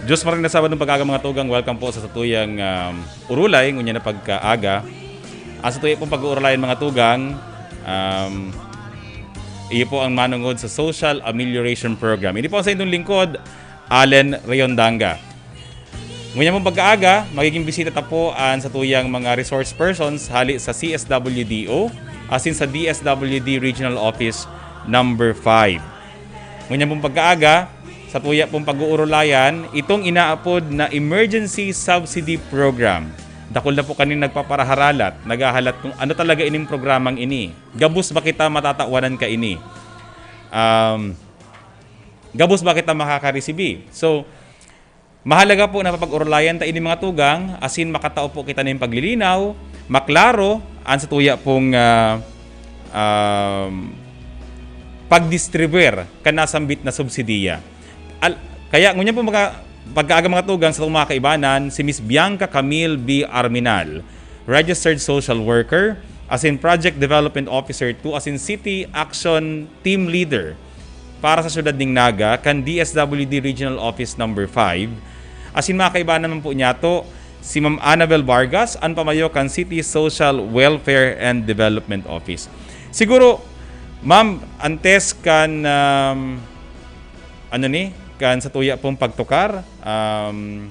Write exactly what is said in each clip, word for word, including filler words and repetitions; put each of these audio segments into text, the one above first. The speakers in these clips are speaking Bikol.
Diyos maray na Sabado, pag-aga, mga tugang, welcome po sa satuyang, um, urulay, ngunyan na pagkaaga. Ang satuya pong pag-uurulayan, mga tugang, um, iyo po ang manungod sa Social Amelioration Program. Ini po ang sa inyong lingkod, Allen Rayondanga. Ngunyan pong pagkaaga, magiging bisita ta po ang satuyang mga resource persons hali sa C S W D O, asin sa D S W D Regional Office Number five. Ngunyan pong pagkaaga, sa tuya pong pag-uurulayan, itong inaapod na Emergency Subsidy Program. Dakul na po kaning nagpaparaharalat, naghahalat kung ano talaga ining programang ini. Gabos ba kita matatawanan kaini? Um, gabos ba kita makakaresibi? So, mahalaga po na mapag-urulayan ta ini, mga tugang, asin makatao po kita nin paglilinaw, maklaro an sa tuya pong, ah, um, pagdistribuir kan nasambit na subsidiya. Al-, kaya ngunyan po, mga pagkaaga, mga tugang, sa mga kaibanan, si Miss Bianca Camille B. Arminal, Registered Social Worker, asin Project Development Officer two, asin City Action Team Leader para sa Siyudad ning Naga, kan D S W D Regional Office Number five. Asin mga kaibanan man po niyato, si Ma'am Annabel Vargas, an pamayo kan City Social Welfare and Development Office. Siguro, ma'am, antes kan, um, ano ni, kan sa tuya pong pagtukar, um,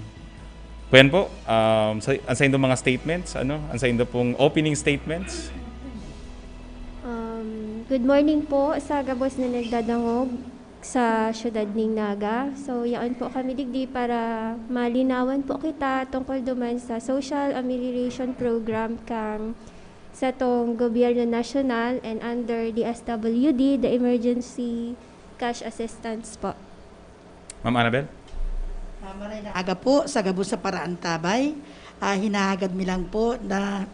kuyan po, um, sa, ang sa indo mga statements, ano? Ang sa indo pong opening statements? Um, good morning po sa gabos na nagdadangog sa siyudad ning Naga. So, yaon po kami digdi para malinawan po kita tungkol duman sa Social Amelioration Program kang satong gobyerno nasyonal and under D S W D, the Emergency Cash Assistance po. Ma'am Annabel? Ah, maray na aga po sa gabos sa paraantabay. Ah, hinahagad mi lang po na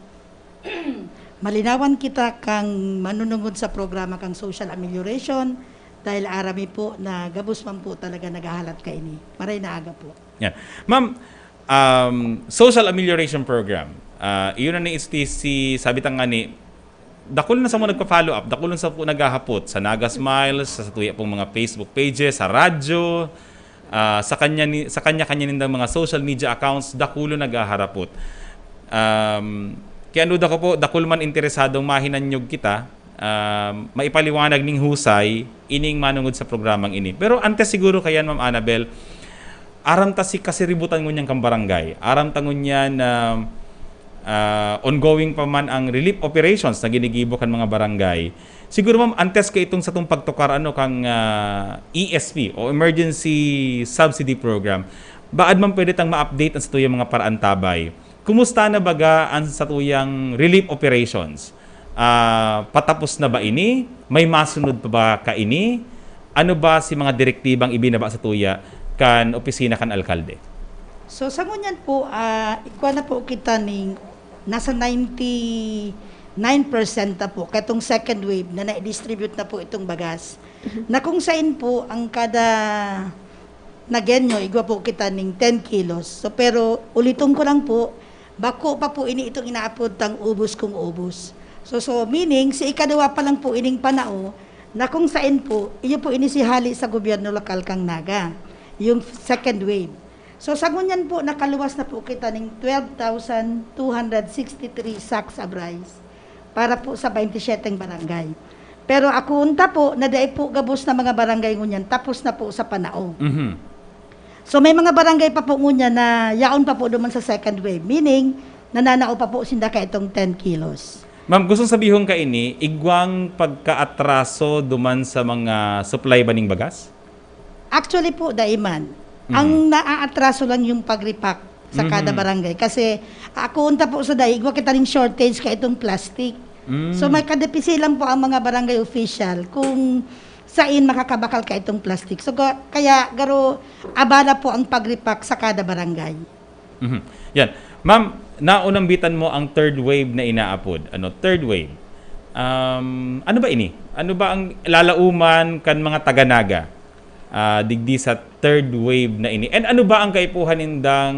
malinawan kita kang manunungod sa programa kang social amelioration dahil arami po na gabos man po talaga naghahalat kaini. Maray na aga po. Yan. Ma'am, um, Social Amelioration Program, ah, iyon na ni S T C, sabi ta nga ni, dakul na sa mga nagpa-follow up, dakul na sa po naghahapot sa Naga Smiles, sa, sa tuya pong mga Facebook pages, sa radyo, ah, sa kanya ni, sa kanya-kanya nindang mga social media accounts, dakulo naghaharapot. Um, kaya ano ko po, dakul man interesadong mahinanyog kita, um, maipaliwanag ning husay ining manungod sa programang ini. Pero antes siguro kayan, Ma'am Annabel, aram ta si kasiributan ngunyan kan barangay. Aram ta ngunyan na, ah, ongoing pa man ang relief operations na ginigibo kan mga barangay. Siguro, ma'am, antes ka itong satong pagtukar, ano, kang, ah, E S P o Emergency Subsidy Program, baad man pwede tang ma-update ang satuyang mga paraantabay. Kumusta na baga ang satuyang relief operations? Ah, patapos na ba ini? May masunod pa ba kaini? Ano ba si mga direktibang ibinaba sa tuya kan opisina kan alkalde? So sa ngunyan po, ah, ikwa na po kita ning nasa ninety-nine percent na po katong second wave na na-distribute na po itong bagas. Na kung sain po ang kada Nagenyo, igwa po kita ning ten kilos. So pero uliton ko lang po, bako pa po ini itong inaapod tang ubos kung ubos. So, so meaning, si ikaduwa pa lang po ining panao na kung sain po, iyo po ini si hali sa gobyerno lokal kang Naga, yung second wave. So sa ngunyan po, nakaluwas na po kita ning twelve thousand two hundred sixty-three sacks of rice para po sa twenty-seven barangay. Pero ako unta po, na dai po gabos na mga barangay ngunyan, tapos na po sa panao. Mhm. So may mga barangay pa po ngunyan na yaon pa po duman sa second wave, meaning nananao pa po sinda ka itong ten kilos. Ma'am, gustong sabihon ka ini, igwang pagkaatraso duman sa mga supply ba ning bagas? Actually po, dai man. Ang naaatraso lang yung pag-repack sa kada Mhm. barangay. Kasi ako unta po sa dai, igwa kita ning shortage ka itong plastic. Mm. So may kadepisi lang po ang mga barangay official kung sain makakabakal ka itong plastic. So ga- kaya garo abala po ang pag-repack sa kada barangay. Mhm. Yan. Ma'am, naunambitan mo ang third wave na inaapod. Ano, third wave. Um, ano ba ini? Ano ba ang lalauman kan mga taga-Naga, ah, digdi sa third wave na ini? And ano ba ang kaipuhan nindang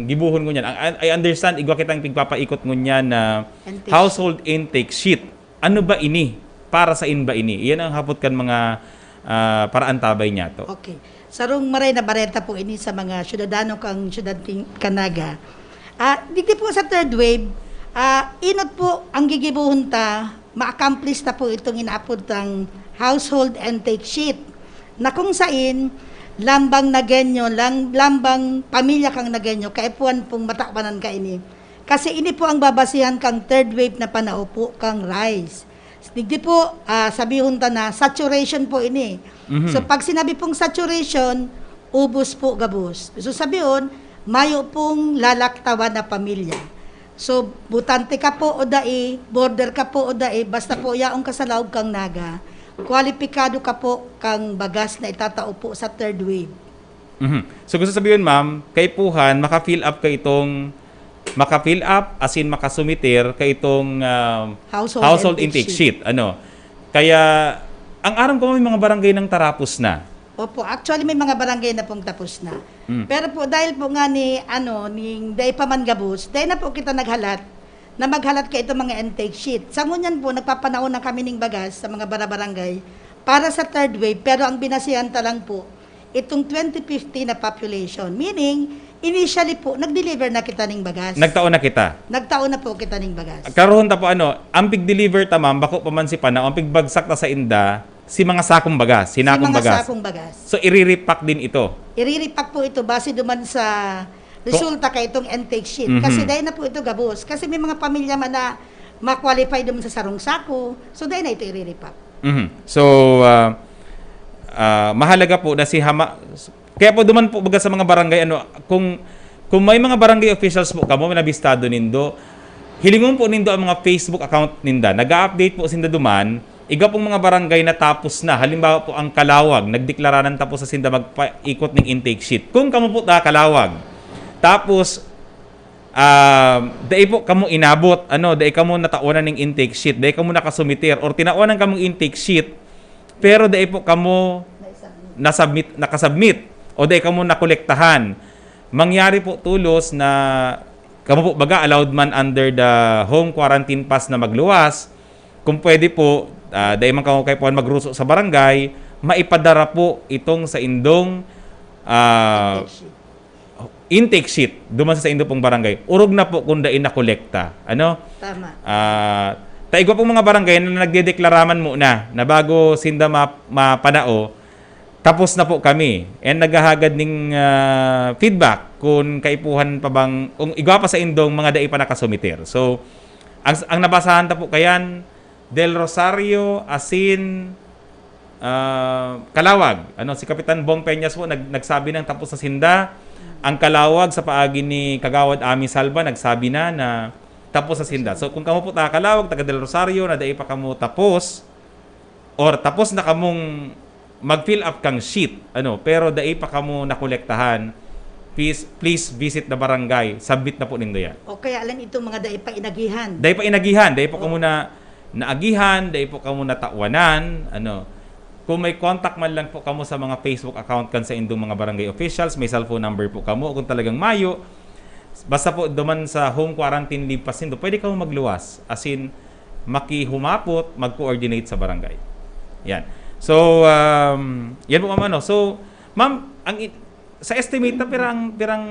gibohon ngunyan? Ang, I understand, igwa kitang pigpapaikot ngunyan na Intake. Household intake sheet. Ano ba ini? Para sain ba ini? Iyan ang hapot kan mga, ah, paraantabay niyato. Okay. Sarong maray na bareta po ini sa mga syudadano kan syudad kin-, kan Naga. Ah, digdi po sa third wave, ah, enot po ang gigibohon ta, ma-accomplish ta po itong inaapod tang household intake sheet, na kung sain, lambang Nagueño, lang-, lambang pamilya kan Nagueño, kaipuhan pong matawan kaini. Kasi ini po ang babasihan kang third wave na panao po kang rice. Digdi po, ah, sabihon ta na saturation po ini. Mhm. So, pag sinabi pong saturation, ubos po gabos. So, sabihon, mayo pong lalaktawan na pamilya. So, botante ka po o dai, border ka po o dai, basta po yaon ka sa laog kang Naga, kwalipikado ka po kang bagas na itatao po sa third wave. Mhm. So, gusto sabihin, ma'am, kaipuhan, maka-fill up ka itong, maka-fill up, as in, makasumiter ka itong, ah, Household household intake intake sheet. sheet. Ano? Kaya, ang aram ko, may mga barangay nang tarapos na. Opo, actually, may mga barangay na pong tapos na. Mm. Pero po, dahil po nga ni, ano, ning dai pa man gabos, dai na po kita naghalat na maghalat ka itong mga intake sheet. Sa ngunyan po, nagpapanao na kami ning bagas sa mga barabarangay para sa third wave, pero ang binasihan ta lang po, itong twenty fifty na population. Meaning, initially po, nag-deliver na kita ning bagas. Nagtao na kita. Nagtao na po kita ning bagas. Karoon ta po, ano, ang pig-deliver ta, ma'am, bako pa man si Panao, ang pigbagsak ta sa inda, si mga sakong bagas, Si sinakong mga bagas. sakong bagas. So, iriripak din ito. Iriripak po ito base duman sa resulta kay itong intake sheet. Mhm. Kasi dahil na po ito gabos. Kasi may mga pamilya man na ma-qualify duman sa sarong sako. So, dahil na ito iriripak. Mhm. So, ah, ah, mahalaga po na si Hama-, kaya po duman po baga sa mga barangay, ano, kung, kung may mga barangay officials po kamo, may nabistado nindo, hilingon po nindo ang mga Facebook account ninda. Nag-a-update po sinda duman, igwa pong mga barangay na tapos na. Halimbawa po, ang Calauag, nagdeklara nang tapos na sinda magpaikot ning intake sheet. Kung kamo po ta, Calauag, tapos, ah, dai po kamo inabot, ano, dai kamo natawanan ning intake sheet, dai kamo nakasumiter, or tinawanan kamong intake sheet, pero dai po kamo nasubmit, nakasubmit, o dai kamo nakolektahan. Mangyari po tulos na kamo po baga allowed man under the home quarantine pass na magluwas. Kung pwede po, ah, dai man kamo kaipuhan magruso sa barangay, maipadara po itong sa indong, ah, Intake sheet. intake sheet duman sa indo pong barangay. Orog na po kung dai nakolekta. Ano? Tama. Ah, ta igwa pong mga barangay na nagdedeklara man muna na bago sinda ma-, mapanao, tapos na po kami. And naghahagad ning, ah, feedback kung kaipuhan pa bang, kung igwa pa sa indong mga dai pa nakasumiter. So, ang, ang nabasahan ta po kayan, Del Rosario, asin, ah, Calauag. Ano, si Kapitan Bong Peñas po, nag-, nagsabi ng tapos na sinda. Ang Calauag, sa paagi ni Kagawad Ami Salva, nagsabi na na tapos na sinda. So, kung kamo po taga Calauag, taga Del Rosario, na dai pa kamo tapos, or tapos na kamong mag-fill up kang sheet, ano, pero dai pa kamo nakolektahan, please, please visit the barangay. Submit na po nindo yan. O kaya lang itong mga dai pa inagihan. Dai pa inagihan, dai po Oo. kamo na naagihan, dai po kamo natawanan, ano. Kung may contact man lang po kamo sa mga Facebook account kan sa indong mga barangay officials, may cellphone number po kamo, kung talagang mayo, basta po duman sa home quarantine leave pa sindo, pwede kamo magluwas. As in, makihumapot, mag-coordinate sa barangay. Yan. So, um, yan po, ma'am, ano. So, ma'am, ang i-, sa estimate na pirang, pirang,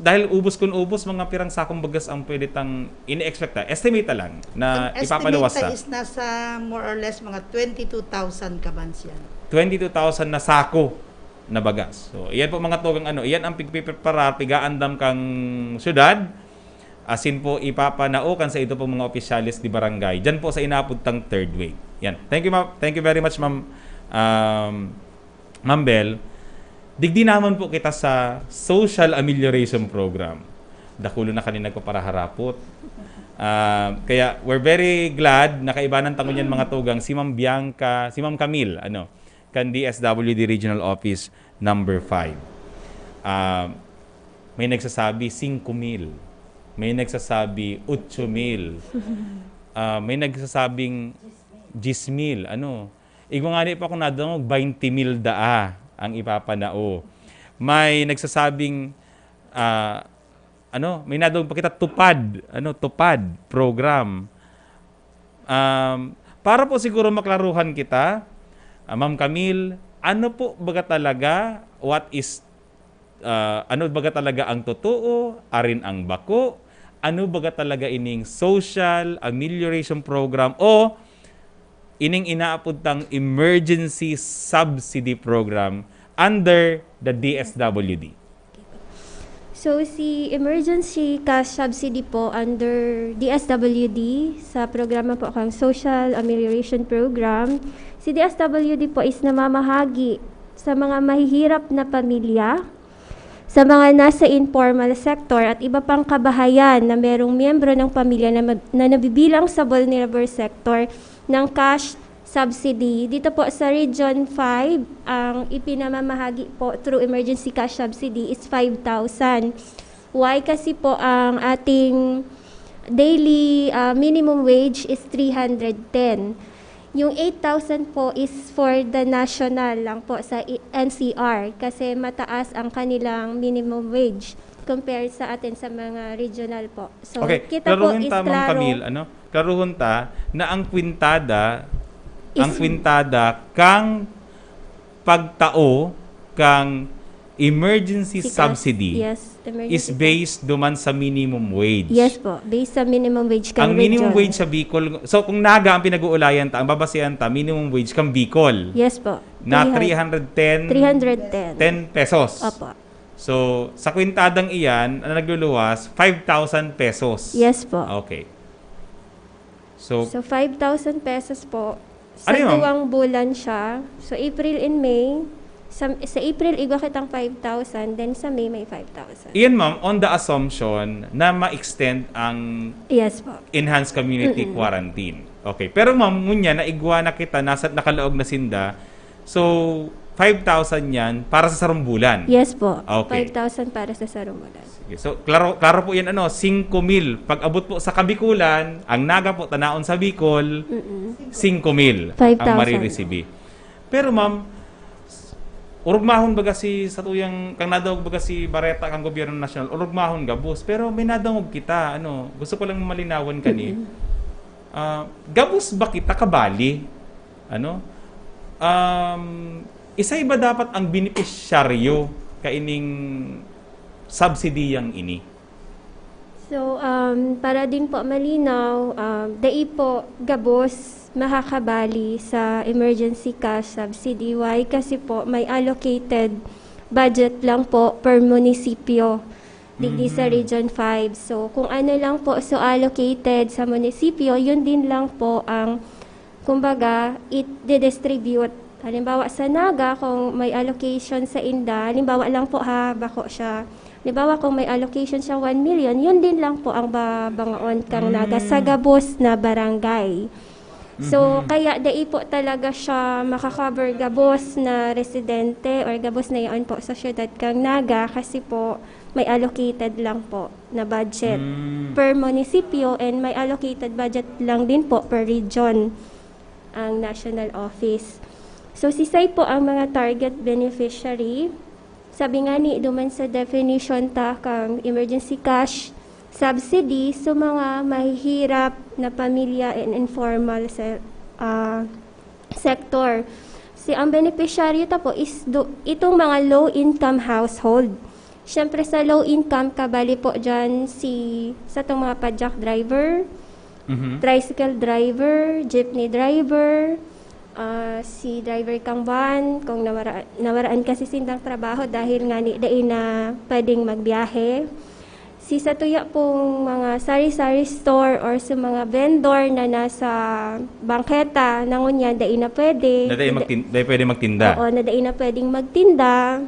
dahil ubos kun ubos, mga pirang sakong bagas ang pwede tang ini-expect na. Estimate na lang na Ang ipapaluwas estimate na. is nasa more or less mga twenty-two thousand kabans yan. Twenty-two thousand na sako na bagas. So, iyan po mga tugang ano, iyan ang pigpipreparar, pigaandam kang syudad, asin po ipapanao kan sa ito pong mga opisyales di barangay. Diyan po sa inapod tang third wave. Yan. Thank you, ma'am. Thank you very much, ma'am, um, Ma'am Bel. Digdi naman po kita sa social amelioration program. Dakulo na kami nagpaparaharapot. Ah, kaya we're very glad na kaibanan tangon yan mga tugang si Ma'am Bianca, si Ma'am Camille, ano, kan D S W D Regional Office number five. Ah, may nagsasabi, singko mil. May nagsasabi, otso mil. Ah, may nagsasabing, diyes mil. Ano? Igwa ngani pa akong nadangog, baynte mil daa ang ipapanao. May nagsasabing, ah, ano, may nadangog pa kita, tupad, ano, tupad program. Um, para po siguro maklaruhan kita, ah, Ma'am Camille, ano po baga talaga what is, ah, ano baga talaga ang totoo, arin ang bako, ano baga talaga ining social amelioration program o ining inaapod tang emergency subsidy program under the D S W D? So, si Emergency Cash Subsidy po under D S W D, sa programa po kang Social Amelioration Program, si D S W D po is namamahagi sa mga mahihirap na pamilya, sa mga nasa informal sector at iba pang kabahayan na merong miyembro ng pamilya na, mag- na nabibilang sa vulnerable sector ng cash subsidy. Dito po sa Region five, ang ipinamamahagi po through emergency cash subsidy is five thousand. Why? Kasi po ang ating daily ah, minimum wage is three hundred ten. Yung eight thousand po is for the national lang po sa i- N C R kasi mataas ang kanilang minimum wage compared sa atin sa mga regional po. So, Okay, kita po klaruhon is ta, Ma'am klaro. Camille, ano? Klaruhon ta na ang kwintada, ang Is- kwintada kang pagtao kang emergency Si Cas- subsidy yes, emergency is based duman sa minimum wage. Yes po, based sa minimum wage kang Ang minimum region. Wage sa Bicol, so kung Naga ang pinag-uulayan ta, ang babasehan ta, minimum wage kang Bicol Yes po. na Three three hundred ten, three hundred ten. ten pesos. Opo. So, sa kwintadang iyan, ang nagluluwas, five thousand pesos. Yes po. Okay. So, So, five thousand pesos po. Sa Ano yun, ma'am? Duwang bulan siya. So, April and May. Sa, sa April, igwa kitang five thousand. Then, sa May, may five thousand. Iyan, ma'am, on the assumption na ma-extend ang Yes po. enhanced community Mm-mm. quarantine. Okay. Pero, ma'am, ngunya, naigwa na kita, nasa, nakalaog na sinda. So, five thousand yan para sa sarong bulan. Yes po. Okay. Five thousand para sa sarong bulan. Sige. So, klaro, klaro po yan, ano, singko mil. Pag abot po sa Kabikulan, ang Naga po, tanaon sa Bicol, Mm-mm. singko mil Five ang thousand. Mariresibi. Pero, ma'am, orugmahon baga si, sa tuyang, kang nadangog baga si Bareta kang gobyerno nasyonal, orugmahon gabos. Pero may nadangog kita, ano, gusto ko lang malinawan kani. Mm-mm. Ah, gabos ba kita kabali? Ano? Um, isay ba dapat ang benepisyaryo kaining subsidiyang ini? So, um, para din po malinaw, um, dai po gabos makakabali sa emergency cash subsidy. Why? Kasi po may allocated budget lang po per munisipyo digdi sa Mhm. Region five. So, kung ano lang po so allocated sa munisipyo, yun din lang po ang, kumbaga, i-distribute. Halimbawa, sa Naga, kung may allocation sa inda, halimbawa lang po ha, bako siya. Halimbawa, kung may allocation siya one million, yun din lang po ang babangaon kang Naga sa Mm. gabos na barangay. So, Mhm. kaya dai po talaga siya makakover gabos na residente or gabos na yaon po sa syudad kang Naga kasi po may allocated lang po na budget Mm. per munisipyo and may allocated budget lang din po per region ang national office. So, sisay po ang mga target beneficiary? Sabi nga ni, duman sa definition ta kang emergency cash subsidy sa mga mahihirap na pamilya and informal sa ah, sector. Si ang benepisyaryo ta po is do, itong mga low-income household. Siyempre sa low-income, kabali po dyan si sa itong mga padyak driver, Mhm. tricycle driver, jeepney driver, ah, si driver kang van, kung nawara, nawaraan kasi sindang trabaho dahil nga ni, dai na pwedeng magbiyahe. Si sa tuya pong mga sari-sari store or sa mga vendor na nasa bangketa na ngunyan, dai na pwede. Na dai magtin-, dai pwede magtinda. Oo, na dai na pwedeng magtinda.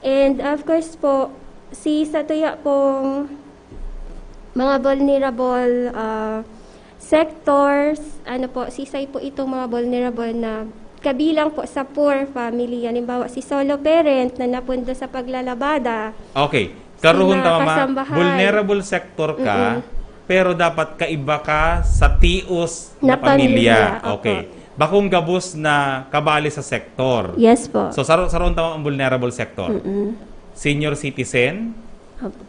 And of course po, si sa tuya pong mga vulnerable ah, sectors, ano po, sisay po itong mga vulnerable na kabilang po sa poor family. Halimbawa, si solo parent na napundo sa paglalabada. Okay. Karuhon Sina ta, mama, kasambahay. Vulnerable sector ka, Mm-mm. pero dapat kaiba ka sa tios na, Na pamilya, pamilya. Okay. opo. Bakong gabos na kabali sa sektor. Yes po. So, saro-, saroon tama ang vulnerable sector. Mm-mm. Senior citizen, Opo.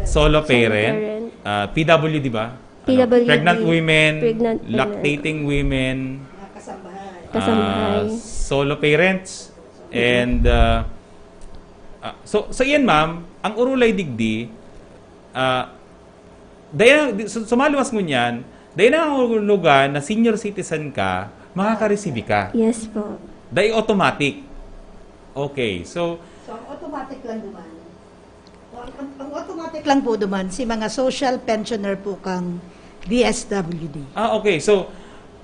solo parent, parent. ah, P W D ba? Ano? P W D, Pregnant women, pregnant women. Lactating women, Kasambahay. ah, solo parents, and ah, Ah, so, so iyan, ma'am, ang orolay digdi, ah, dai na, di, su-, sumaluwas ngunyan, dai na ang lugar na senior citizen ka, makaka-receive ka. Yes po. Dai automatic. Okay, so, So, ang automatic lang naman, ang, ang, ang automatic lang po naman, si mga social pensioner po kang D S W D. Ah, okay. So,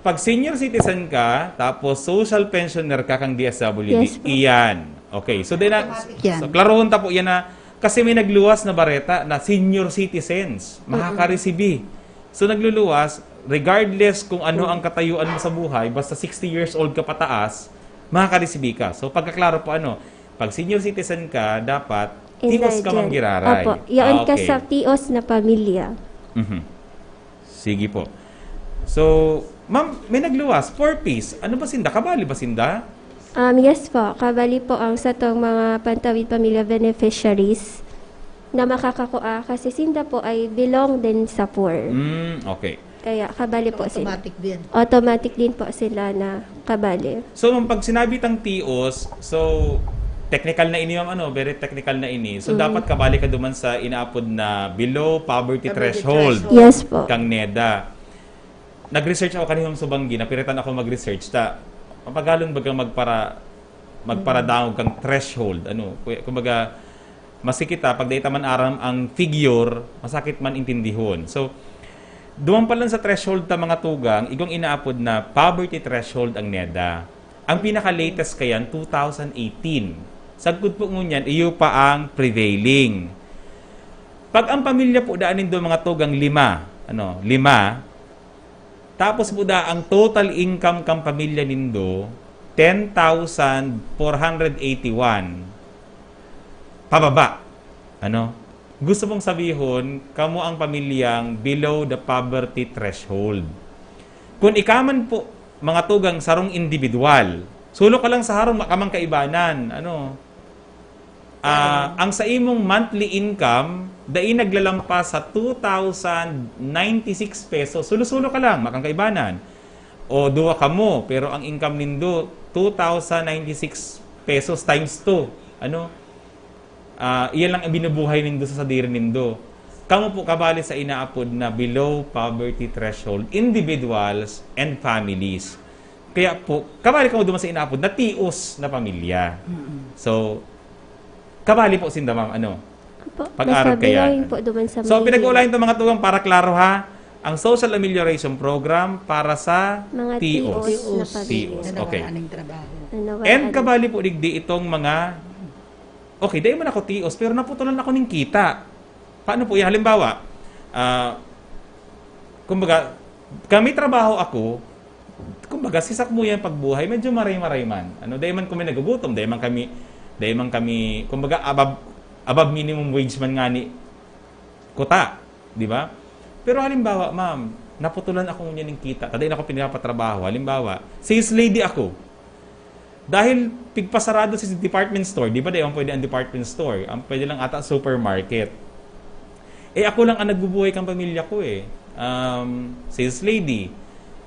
pag senior citizen ka, tapos social pensioner ka kang D S W D, Yes po. iyan. Okay. So, then, Automatic yan. So, klarohon ta po yan na, kasi may nagluwas na bareta na senior citizens, makaka-receive. So, nagluluwas, regardless kung ano ang katayuan mo sa buhay, basta sixty years old ka pataas, makaka-receive ka. So, pagkaklaro po, ano, pag senior citizen ka, dapat tios ka, ma'am, giraray. Opo, yaon Ah, ka okay. Sa tios na pamilya. Mhm. Sige po. So, ma'am, may nagluwas, four Ps. Ano ba sinda? Kabali ba sinda? Um, yes po, kabali po ang satong mga Pantawid Pamilya beneficiaries na makakakua kasi sinda po ay belong din sa poor. Mm, okay. Kaya kabali po sila. Automatic din. Automatic din po sila na kabali. So, ma'am, pag sinabi tang tios, so, technical na ini, ma'am, ano, very technical na ini. So, Mm. dapat kabali ka duman sa inaapod na below poverty, Poverty threshold, threshold. Yes po. Kang NEDA. Nag-research ako kanina, ma'am, sa Banggi, napiritan ako mag-research. Ta, papagalon baga magpara, magparadangog kang threshold. Ano, kuya, kumbaga, maski kita, pag dai ta man aram ang figure, masakit man intindihon. So, duman pa lang sa threshold ta, mga tugang, igwang inaapod na poverty threshold ang NEDA. Ang pinaka-latest kayan, two thousand eighteen. Sagkod po ngunyan, iyo pa ang prevailing. Pag ang pamilya po daan nindo, mga tugang, lima, ano, lima, tapos po da ang total income kang pamilya nindo, ten thousand four hundred eighty-one. Pababa. Ano? Gusto pong sabihon, kamo ang pamilyang below the poverty threshold. Kung ika man po, mga tugang, sarong individual, sulo ka lang sa harong, makamang kaibanan. Ano? Ah, ang sa imong monthly income, dai naglalampas sa two thousand ninety-six pesos. Sulo-sulo ka lang, makang kaibanan. O duwa kamo, pero ang income nindo, two thousand ninety-six pesos times two. Ano? Ah, iyan lang ang binubuhay nindo sa sadiri nindo. Kamo po kabali sa inaapod na below poverty threshold, individuals and families. Kaya po, kabali kamo duman sa inaapod na tios na pamilya. So, kabali po sinda, ma'am, ano? Opo, Pag-arog basta kaya. belong po duman sa So, mga pinag-uulayan to, mga tugang, para klaro, ha. Ang Social Amelioration Program para sa Mga tios. tios na pamilya. Tios, Na okay. nawalan ng trabaho. Ano, And ano? Kabali po digdi itong mga, okay, dai man ako tios, pero naputulan ako ning kita. Paano po yan? Halimbawa, ah, kumbaga, kami trabaho ako, kumbaga, si sakmo yan pagbuhay, medyo maray-maray man. Ano, dai man kami nagugutom, dai man kami, dai man kami, kumbaga, above, above minimum wage man ngani kuta, di ba? Pero halimbawa, ma'am, naputulan ako ngunyan ning kita, ta dai na ako pinapatrabaho. Halimbawa, sales lady ako. Dahil pigpasarado si department store, di ba, dai man pwede ang department store. Ang pwede lang ata supermarket. Eh, ako lang ang nagbubuhay kang pamilya ko, eh. Um, sales lady,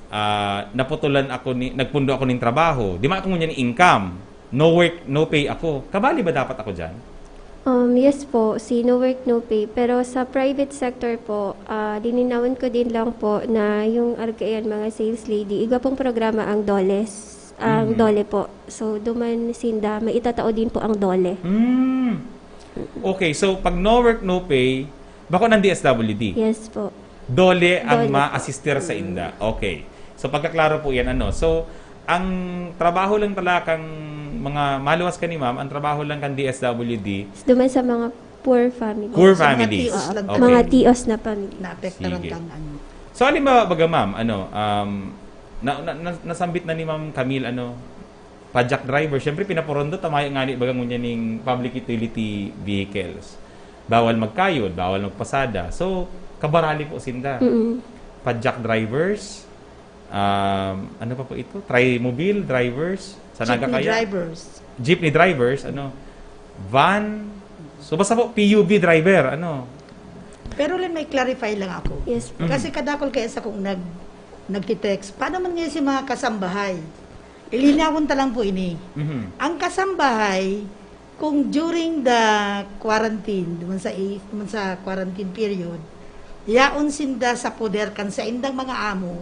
ah, naputulan ako ni, nagpundo ako ning trabaho. Di man ako ngunyan income. No work, no pay ako. Kabali ba dapat ako dyan? Um, yes po, si no work, no pay. Pero sa private sector po, ah, lininawon ko din lang po na yung arog kaiyan, mga sales lady, igwa pong programa ang DOLEs. Ang Mhm. DOLE po. So, duman sinda, maitatao din po ang DOLE. Hmm. Okay, so pag no work, no pay, bako ng D S W D? Yes po. DOLE ang DOLE po. ma-assister sa inda. Okay. So, pagkaklaro po yan, ano. So, ang trabaho lang talaga kang mga maluwas ka ni ma'am, ang trabaho lang kang D S W D, Duman sa mga poor families. poor Sa mga families. tios lang Okay. Mga tios na pamilya. Naapektaran Sige. kang ano. So, halimbawa, baga, ma'am, ano, um, na, na, na, nasambit na ni Ma'am Camille, ano, padjak driver. Siyempre, pinapurondo, tamaya nga ni, baga ngunyan ning public utility vehicles. Bawal magkayod, bawal magpasada. So, kabarali po sinda. Mm-mm. Padjak drivers, um, ano pa po ito? Trimobile drivers, sa Naga Jeepney kaya? Drivers. Jeepney drivers, ano? Van. So, basta po, P U V driver, ano? Pero Lynn, may clarify lang ako. Yes po. Mhm. Kasi kadakol kaya sa kung nag, nagtitext, paano man ngayon si mga kasambahay? Ilinawon ta lang po ini. Mhm. Ang kasambahay, Kung during the quarantine, duman sa i-, duman sa quarantine period, yaon sinda sa poder kan saindang mga amo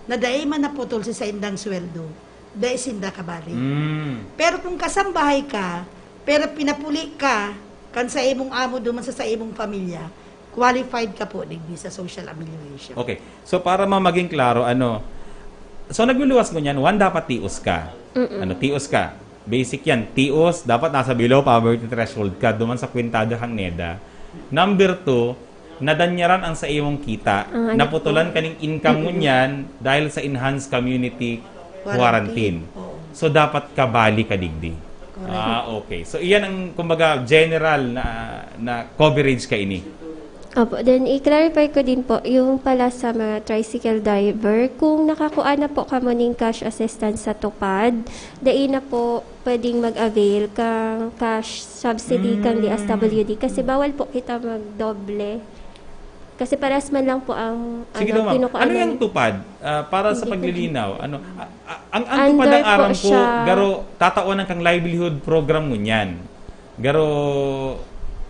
na dai man naputol si saindang sweldo, dai sinda kabali. Mm. Pero kung kasambahay ka, pero pinapuli ka kan sa imong amo duman sa, sa imong pamilya, qualified ka po digdi sa social amelioration. Okay. So, para ma-, maging klaro, ano, so, nagluluwas ngunyan, one, dapat tios ka. Mm-mm. Ano, tios ka. Basic yan. Tios, dapat nasa below poverty threshold ka, duman sa kwintada kang neda. Number two, nadanyaran ang sa imong kita. Ah, ano Naputulan po? Kaning income mo Mm-mm. niyan dahil sa enhanced community Quarantine. quarantine. Oo. So, dapat kabali ka digdi. Correct. Ah, okay. So, iyan ang, kumbaga, general na, na coverage ka ini. Opo. Then, i-clarify ko din po, yung pala sa mga tricycle driver, kung nakakuha na po kamo ning cash assistance sa tupad, dai na po pwedeng mag-avail kang cash subsidy kang Mm. D S W D kasi bawal po kita magdoble. Kasi parehas man lang po ang, Sige ano, daw, ma'am. kinukuha Ano ng yung tupad? Ah, para sa Hindi ko paglilinaw, ano, a-, a-, ang, ang tupad Under ang po aram ko, siya. garo, tatawan ng kang livelihood program ngunyan. Garo,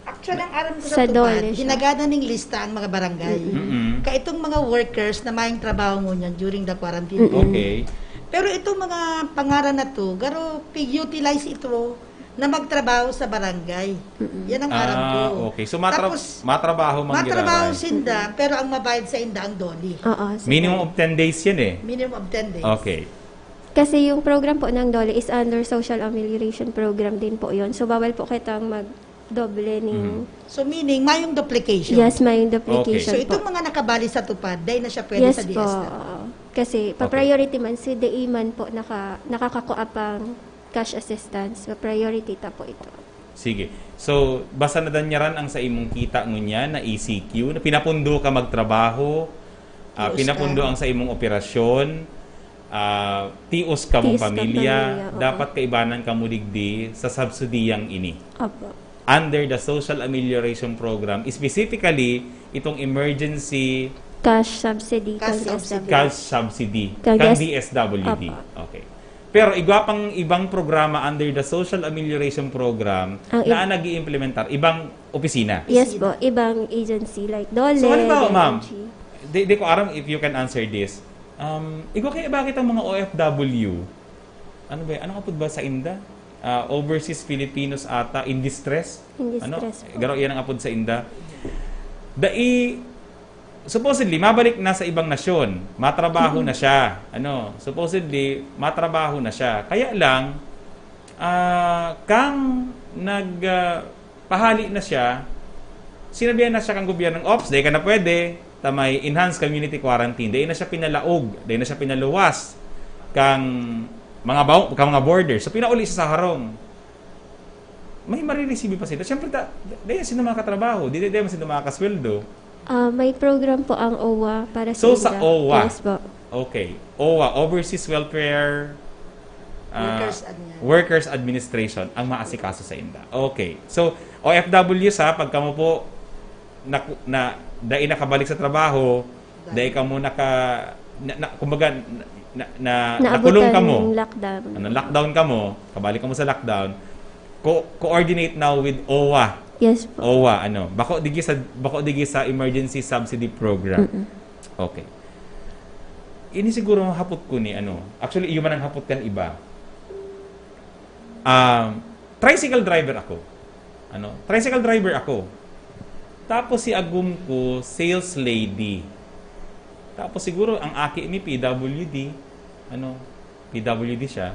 Actually, ang aram ko sa Sa tupad, DOLE siya. ginagadan ning lista ang mga barangay. Mm-mm. Ka itong mga workers na mayong trabaho ngunyan during the quarantine. Mm-mm. Okay. Pero itong mga pangaran na to, garo, pig-utilize ito na magtrabaho sa barangay. Mm-mm. Yan ang aram ko. Ah, okay. So, matra-, Tapos, matrabaho man matrabaho giraray. sinda, pero ang mabayad sa inda ang DOLE. Oo, sa Minimum DOLE. of ten days yan eh. Minimum of ten days. Okay. Kasi yung program po ng DOLE is under Social Amelioration Program din po yon. So, bawal po kitang magdoble ni Mhm. So, meaning, mayong duplication. Yes, mayong duplication Okay. So, po. itong mga nakabali sa tupad, dahil na siya pwede Yes sa po, D S W. oo. Kasi, Okay. pa-priority man, si D A man po naka-, nakakakuha pang cash assistance. Pa-priority ta po ito. Sige. So, basta nadanyaran ang sa imong kita ngunyan na E C Q, na pinapundo ka magtrabaho, ah, Tios pinapundo ka. ang sa imong operasyon, ah, tios ka mong Tios kang pamilya, pamilya, oo. dapat kaibanan ka mo digdi sa subsidiyang ini. Opo. Under the Social Amelioration Program, specifically, itong emergency Cash subsidy Cash kang subsidy. D S W D. cash subsidy Kang kang D S D S W D. Opo. Okay. Pero igwa pang ibang programa under the Social Amelioration Program Ang na ib- nag-iimplementar, ibang opisina. Yes Opisina. po, ibang agency like DOLE, So, halimbawa, ma'am, D N G. di, di ko aram if you can answer this. Um, igwa kaya bakit ang mga O F W? Ano ba yan? Anong apod ba sa inda? Ah, overseas Filipinos ata, in distress? In Ano? distress po. Garo, yan ang apod sa inda. Dai, supposedly, mabalik na sa ibang nasyon. Matrabaho Mm-mm. na siya. Ano? Supposedly, matrabaho na siya. Kaya lang, ah, kang nag, ah, pahali na siya, sinabihan na siya kang gobyerno, "Ops, dai ka na pwede. Ta may enhanced community quarantine." Dai na siya pinalaog, dai na siya pinaluwas kang mga bao-, kang mga border. So, pinauli siya sa harong. May marireceive pa sila. Siyempre, ta-, dai sila makakatrabaho, di, di, di sila makakasweldo. Ah, may program po ang O W A para sa So, sa inda. O W A. Yes po. Okay. O W A, Overseas Welfare, ah, Workers Admin. Workers Administration, ang maasikaso sa inda. Okay. So, O F W sa, pag kamo po, na, na, dai nakabalik sa trabaho, dai kamo naka, na, na, kumbaga, na, na, na, Naabutan nakulong kamo. ng lockdown. Ano, lockdown kamo, kabalik kamo sa lockdown, co-, coordinate now with O W A. Yes po. O W A, ano, bako digi sa, bako digi sa Emergency Subsidy Program. Mm-mm. Okay. Ini siguro hapot ko ni, ano, actually, iyo man ang hapot kan iba. Um, tricycle driver ako. Ano? Tricycle driver ako. Tapos si agom ko, sales lady. Tapos siguro ang aki mi, P W D. Ano? P W D siya.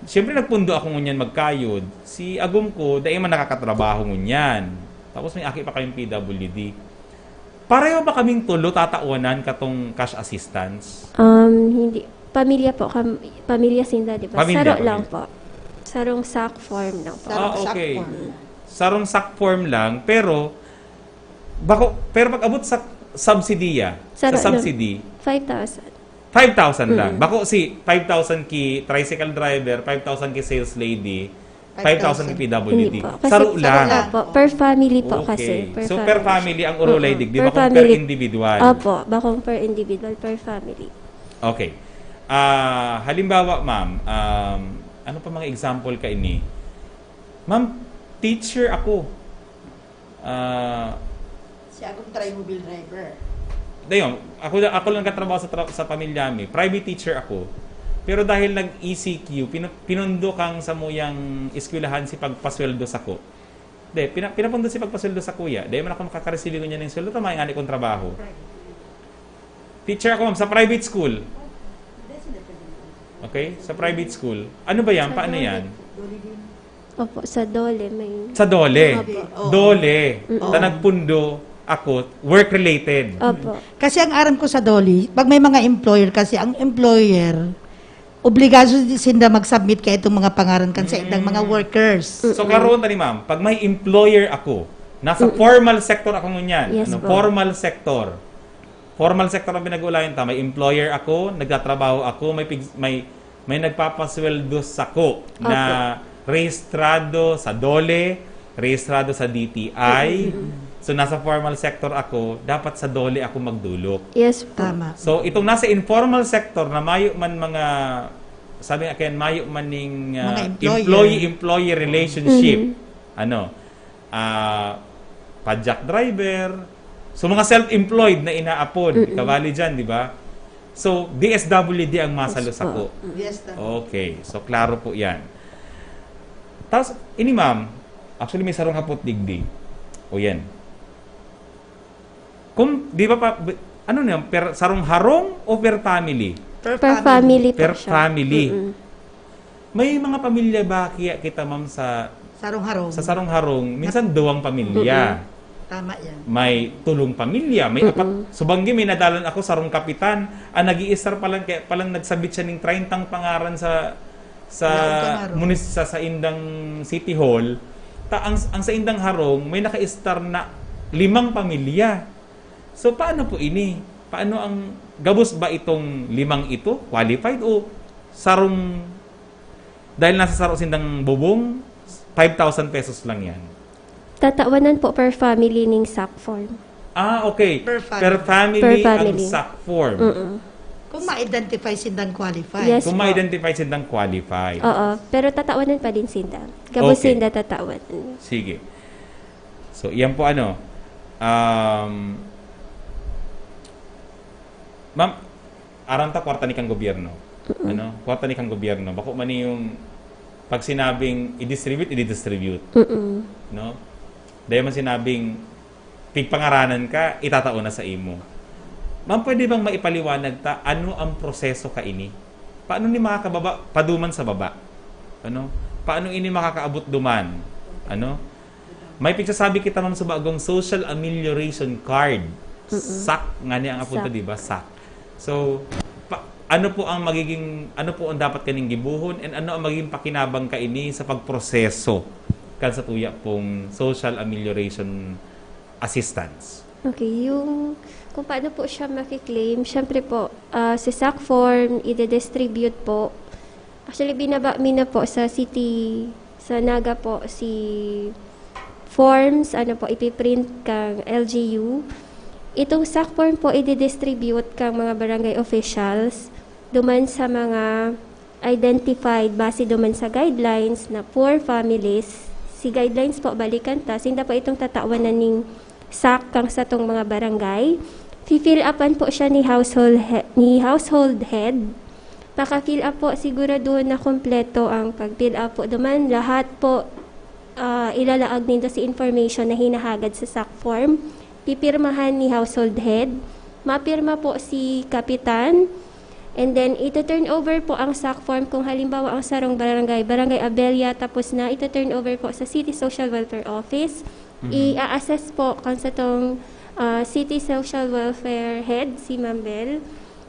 Siyempre, nagpundo ako ngunyan magkayod. Si agom ko, dai man nakakatrabaho ngunyan. Tapos may aki pa kayong P W D. Pareho ba kaming tulo tatawanan katong cash assistance? Um, hindi. Pamilya po, kam-, pamilya sinda, di ba? Pamilya, Saro lang pamilya. po. Sarong sack form lang po. Sarong Ah, sack okay. form. Sarong sack form lang, pero bako, pero pag abot sa subsidy, ah, Saro sa lang. subsidy, Five thousand. five thousand lang. Mm. Bako si five thousand ki tricycle driver, five thousand ki sales lady, five thousand ki P W D. Hindi po. Kasi Saro lang. Opo, per family po kasi. Okay. Per So, per family. family ang urulay, Mm-mm. digdi, Per bakong per family. individual. Opo, bakong per individual, per family. Okay. Ah, halimbawa, ma'am, um, ano pa mga example ka ini? Ma'am, teacher ako. Ah, Si akong try mobile driver. Dayon, ako, ako lang katrabaho sa, tra- sa pamilya mi. Private teacher ako. Pero dahil nag-E C Q, pinu- pinundo kang samuyang eskwelahan si pagpasweldo sako. De, pina, pinapundo si pagpasweldo sa kuya. Dahil man ako makakaresibi ko niya ng sweldo, tama yung ani kong trabaho. Teacher ako, ma'am, sa private school. Okay? Sa private school. Ano ba yan? Paano yan? Opo, sa DOLE may... Sa DOLE. Opo. Oo. DOLE. Mm-mm. Na nagpundo ako, work-related. Opo. Kasi ang aram ko sa DOLE, pag may mga employer kasi, ang employer, obligado sinda mag-submit kaya itong mga pangaran kan sa indang mga workers. So, karon tani, ma'am, pag may employer ako, nasa formal sector ako ngunyan, Yes ano, po. Formal sector. Formal sector ang pinag-uulayan ta. May employer ako, nagtatrabaho ako, may pig- may may nagpapasweldo sako na rehistrado sa DOLE, rehistrado sa D T I. So, nasa formal sector ako, dapat sa DOLE ako magdulok. Yes po. Tama. So, itong nasa informal sector na mayo man mga, sabi nga kayan, mayo man ning ah, Mga employer. employee-employee relationship. Mhm. Ano, ah, padjak driver. So, mga self-employed na inaapod. Mm-mm. Kabali dyan, di ba? So, D S W D ang masalo Yes po. sako. Yes, tama. Okay. So, klaro po yan. Tapos, ini ma'am, actually may sarong hapot digdi. O yan. Kung, di ba pa, b- ano na yan? Per, sarong harong o per family? Per family po Per siya. family. Mm-mm. May mga pamilya ba kaya kita, ma'am, sa Sarong-harong. sa sarong harong? Minsan duwang pamilya. Tama yan. May tulong pamilya, may Mm-mm. apat. Subanggi, may nadalan ako, sarong kapitan. Ang nag-iistar palang, kaya palang nagsabit siya ning treyntang pangaran sa sa Laog kan harong. munis sa, sa indang City Hall. Ta, ang, ang sa indang harong, may nakaistar na limang pamilya. So, paano po ini? Paano ang gabos ba itong limang ito? Qualified o sarong, dahil nasa saro sindang bubong, five thousand pesos lang yan? Tatawanan po per family ning SAC form. Ah, okay. Per family. Per family, Per family. ang SAC form. Mm-mm. Kung ma-identify sindang qualified. Yes. Kung po. ma-identify sindang qualified. Oo, pero tatawanan pa din sinda. Gabos Okay. sinda tatawanan. Sige. So, iyan po ano. Um, ma'am, aram ta kwarta ni kang gobyerno. Ano? Kwarta ni kang gobyerno. Bako man yung pag sinabing i-distribute, i-distribute. Mm-mm. No? Dahil man sinabing pigpangaranan ka, itatao na sa imo. Ma'am, pwede bang maipaliwanag ta ano ang proseso kaini? Paano ni makakababa, paduman sa baba? Ano? Paano ini makakaabot duman? Ano? May pigsasabi kita, ma'am, sa bagong Social Amelioration Card. SAC, nga niya ang apunta, SAC. di ba? SAC. So, pa, ano po ang magiging, ano po ang dapat kaning gibuhon, and ano ang magiging pakinabang kaini sa pagproseso kan sa tuya pong Social Amelioration Assistance? Okay, yung kung paano po siya makiklaim, syempre po, ah, sa SAC form, i-distribute po. Actually, binaba mi na po sa city, sa Naga po, si forms, ano po, ipiprint kang L G U. Itong SAC form po, i-distribute kang mga barangay officials duman sa mga identified base duman sa guidelines na poor families. Si guidelines po, balikan ta, sinda po itong tatawanan ning SAC kang satong mga barangay. Fi-fill upan po siya ni household he- ni household head. Paka-fill up po, siguraduhon na kompleto ang pag-fill up po. Duman, lahat po, ah, ilalaag nindo sa information na hinahagad sa SAC form. Pipirmahan ni household head. Mapirma po si kapitan. And then, ito-turn over po ang SAC form kung halimbawa ang sarong barangay, Barangay Abella, tapos na ito-turn over po sa City Social Welfare Office. I-assess po kang satong ah, City Social Welfare Head, si Ma'am Bel,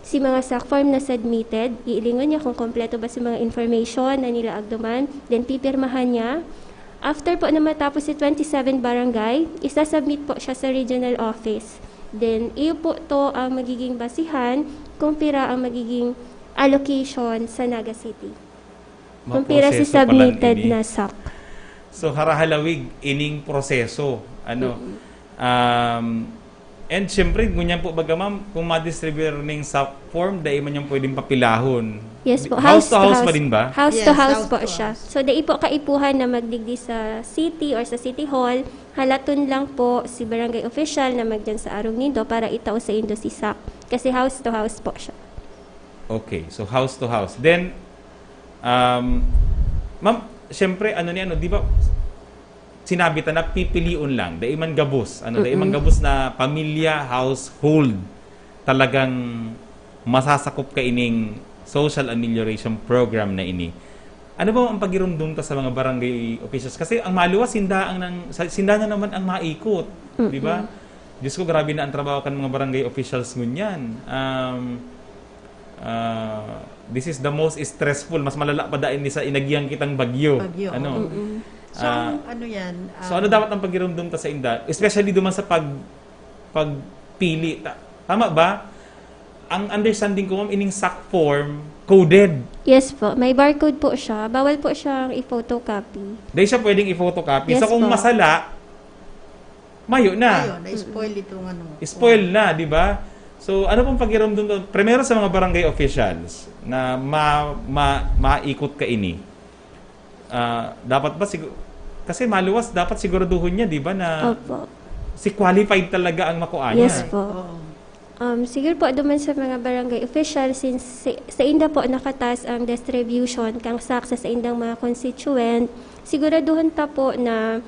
si mga SAC form na submitted, iilingon niya kung kompleto ba sa mga information na nilaag duman, then pipirmahan niya. After po na matapos si twenty-seven barangay, isasubmit po siya sa regional office. Then, iyo po to ang magiging basihan kung pira ang magiging allocation sa Naga City. Kung pira si Maproseso pa lang submitted ini. Na SAC. So, harahalawig ining proseso. Ano? Um, And syempre, ngunyan po baga, ma'am, kung ma-distribute ning SAC form, dai man yan pwedeng papilahon. Yes po. House to house pa din ba? House to Yes, house house po to siya. House. So, dai po kaipuhan na magdigdi sa city or sa city hall. Halaton lang po si barangay official na magdiyan sa arog nindo para itao sa indo si SAC. Kasi house to house po siya. Okay, so house to house. Then, um, ma'am, syempre, ano ni ano, di ba, sinabi ta na pipilion lang, dai man gabos, ano, dai man gabos na pamilya, household, talagang masasakop ka ining social amelioration program na ini. Ano ba ang pagirumdom ta sa mga barangay officials? Kasi ang maluwas, sinda, ang nang, sa- sinda na naman ang maikot, di ba? Diyos ko, grabe na ang trabaho kan mga barangay officials ngunyan. Um, ah, this is the most stressful, mas malala pa dahil ni sa inagihan kitang bagyo. Bagyo. Ano? Mm-mm. So, Ah, ano yan? So ano dapat ang pagirumdom ta sa inda? Especially duman sa pag pagpili. Ta- tama ba? Ang understanding ko, ma'am, ining SAC form, coded. Yes po. May barcode po siya. Bawal po siyang i-photocopy. Dahil siya pwedeng i-photocopy. Yes So kung po. masala, mayo na. Ayun, na-spoil ito ng ano. Spoil na, di ba? So ano pong pagirumdom? Primero sa mga barangay officials na ma, ma, maikot ka ini. Ah, dapat ba sigu- kasi maluwas, dapat siguraduhon niya, di ba, na Opo. si qualified talaga ang makuha niya. Yes po. Oo. Um, siguro po duman sa mga barangay official, since sa, sa inda po nakatas ang distribution kang SAC sa, sa indang mga constituent, siguraduhon ta po na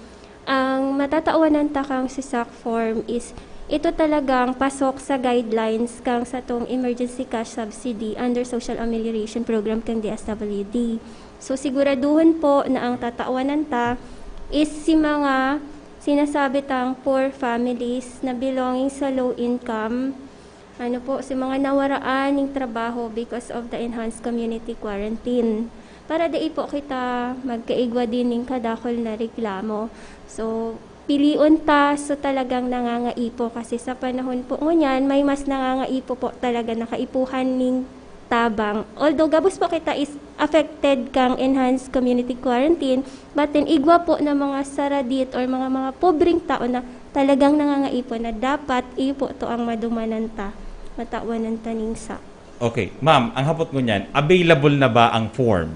ang matatawanan ta kang si SAC form is ito talagang pasok sa guidelines kang satong emergency cash subsidy under social amelioration program kang D S W D. So siguraduhon po na ang tatawanan ta is si mga sinasabi tang poor families na belonging sa low income, ano po, si mga nawaraan ning trabaho because of the enhanced community quarantine. Para dai po kita magkaigwa din ning kadakol na reklamo. So, pilion ta so talagang nangangaipo kasi sa panahon po ngunyan, may mas nangangaipo po talaga na kaipuhan ning tabang. Although gabos po kita is affected kang enhanced community quarantine, but then igwa po na mga saradit or mga mga pobreng tao na talagang nangangaipo na dapat iyo po to ang madumanan ta, matawanan ta ning SAC. Okay, ma'am, ang hapot ngunyan, available na ba ang form?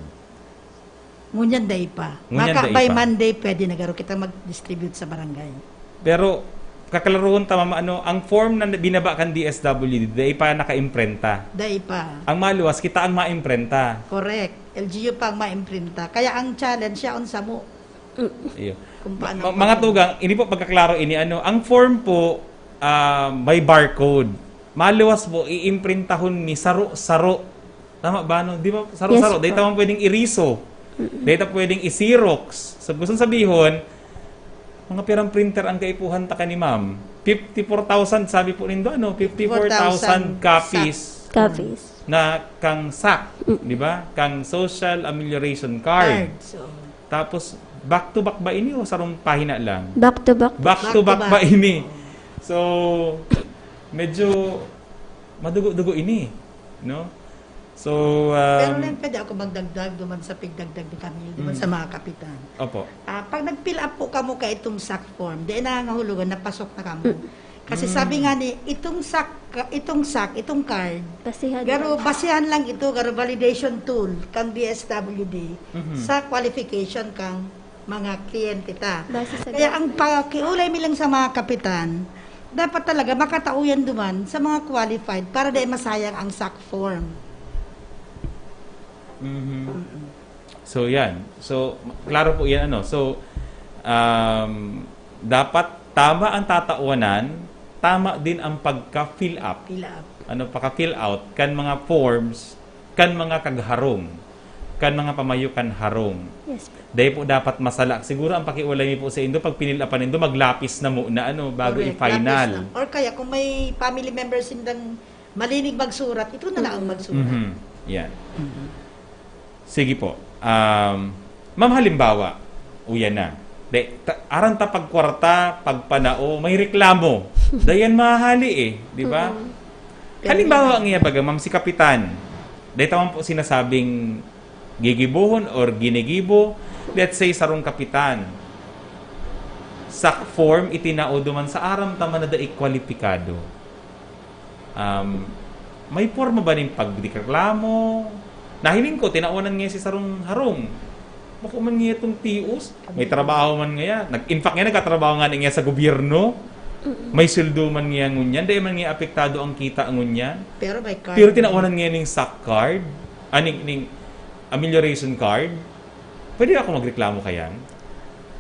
Ngunyan day pa. Ngunyan Baka day by pa. Monday, pwede na garo kita mag-distribute sa barangay. Pero kaklaruhon ta, ma'am, ano, ang form na binaba kan D S W D, dai pa nakaimprenta. Day pa. Ang maluwas, kita ang maimprenta. Correct. L G U pa ang maimprinta. Kaya ang challenge siya on samo. Iyo. Kung paano Ma- po mga yun? tugang, ini po pagkaklaro ini, ano, ang form po, ah, may barcode. Maluwas po, iimprintahon mi saro-saro. Tama ba, no? Di ba? Saro-saro. Yes, Dahil po. Tama pwedeng iriso. Dahil ta pwedeng i-xerox. So, gusto sabihon, mga pirang printer ang kaipuhan ta ka ni ma'am. Fifty-four thousand, sabi po nindo, ano? Fifty-four thousand copies Copies. na kang SAC, di ba? Kang Social Amelioration Card. Card. So, Tapos, back to back ba ini o sarong pahina lang? Back to back. Back to Back back to ba back. ini? So, medyo madugo-dugo ini, no? So, um, pero lang pwede ako magdagdag duman sa pigdagdag ni Camille, duman Mm. sa mga kapitan. Opo. Ah, pag nag-fill up po kamo ka itong SAC form, di nangangahulugan na pasok na kamo. Mm. Kasi sabi nga ni, itong SAC, itong SAC, itong card, Basihan. garo basihan lang ito, garo validation tool kang D S W D Mhm. sa qualification kang mga kliyente ta. Base sa Kaya ang pakiulay mi lang sa mga kapitan, dapat talaga makatao yan duman sa mga qualified para di masayang ang SAC form. Mhm. So, yan. So, klaro po yan, ano. So, um, dapat tama ang tatawanan, tama din ang pagka-fill up. Fill up. Ano, paka-fill out, kan mga forms, kan mga kagharong, kan mga pamayo kan harong. Yes po. Dahil po dapat masala. Siguro ang pakiulay mi po sa indo, pag pinilapan nindo, maglapis na muna, ano, bago Correct. i-final. Lapis na. Or kaya kung may family members sindang malinig magsurat, ito na lang ang magsurat. Mhm. Yan. Sige po. Um, ma'am, halimbawa, uyan na. De, ta, aran ta pagkwarta, pagpanao, may reklamo. Dayan mahali eh, di ba? Mm-mm. Halimbawa nga baga, ma'am, si Kapitan. Dahil tama po sinasabing gigibohon or ginigibo, let's say, sarong kapitan. SAC form itinao duman sa aram ta man na dai kwalipikado. Um, may porma ba nin pagreklamo? Nahiling ko, tinawanan niya si sarong harong. Bako man niya itong tios. May trabaho man niya. Nag, in fact, nga nagkatrabaho nga niya sa gobyerno. May sweldo man niya ngunyan. Dai man niya apektado ang kita ngunyan. Pero may card. Pero tinawanan niya ning SAC card. Ah, ning, ning amelioration card. Pwede ako magreklamo kayan?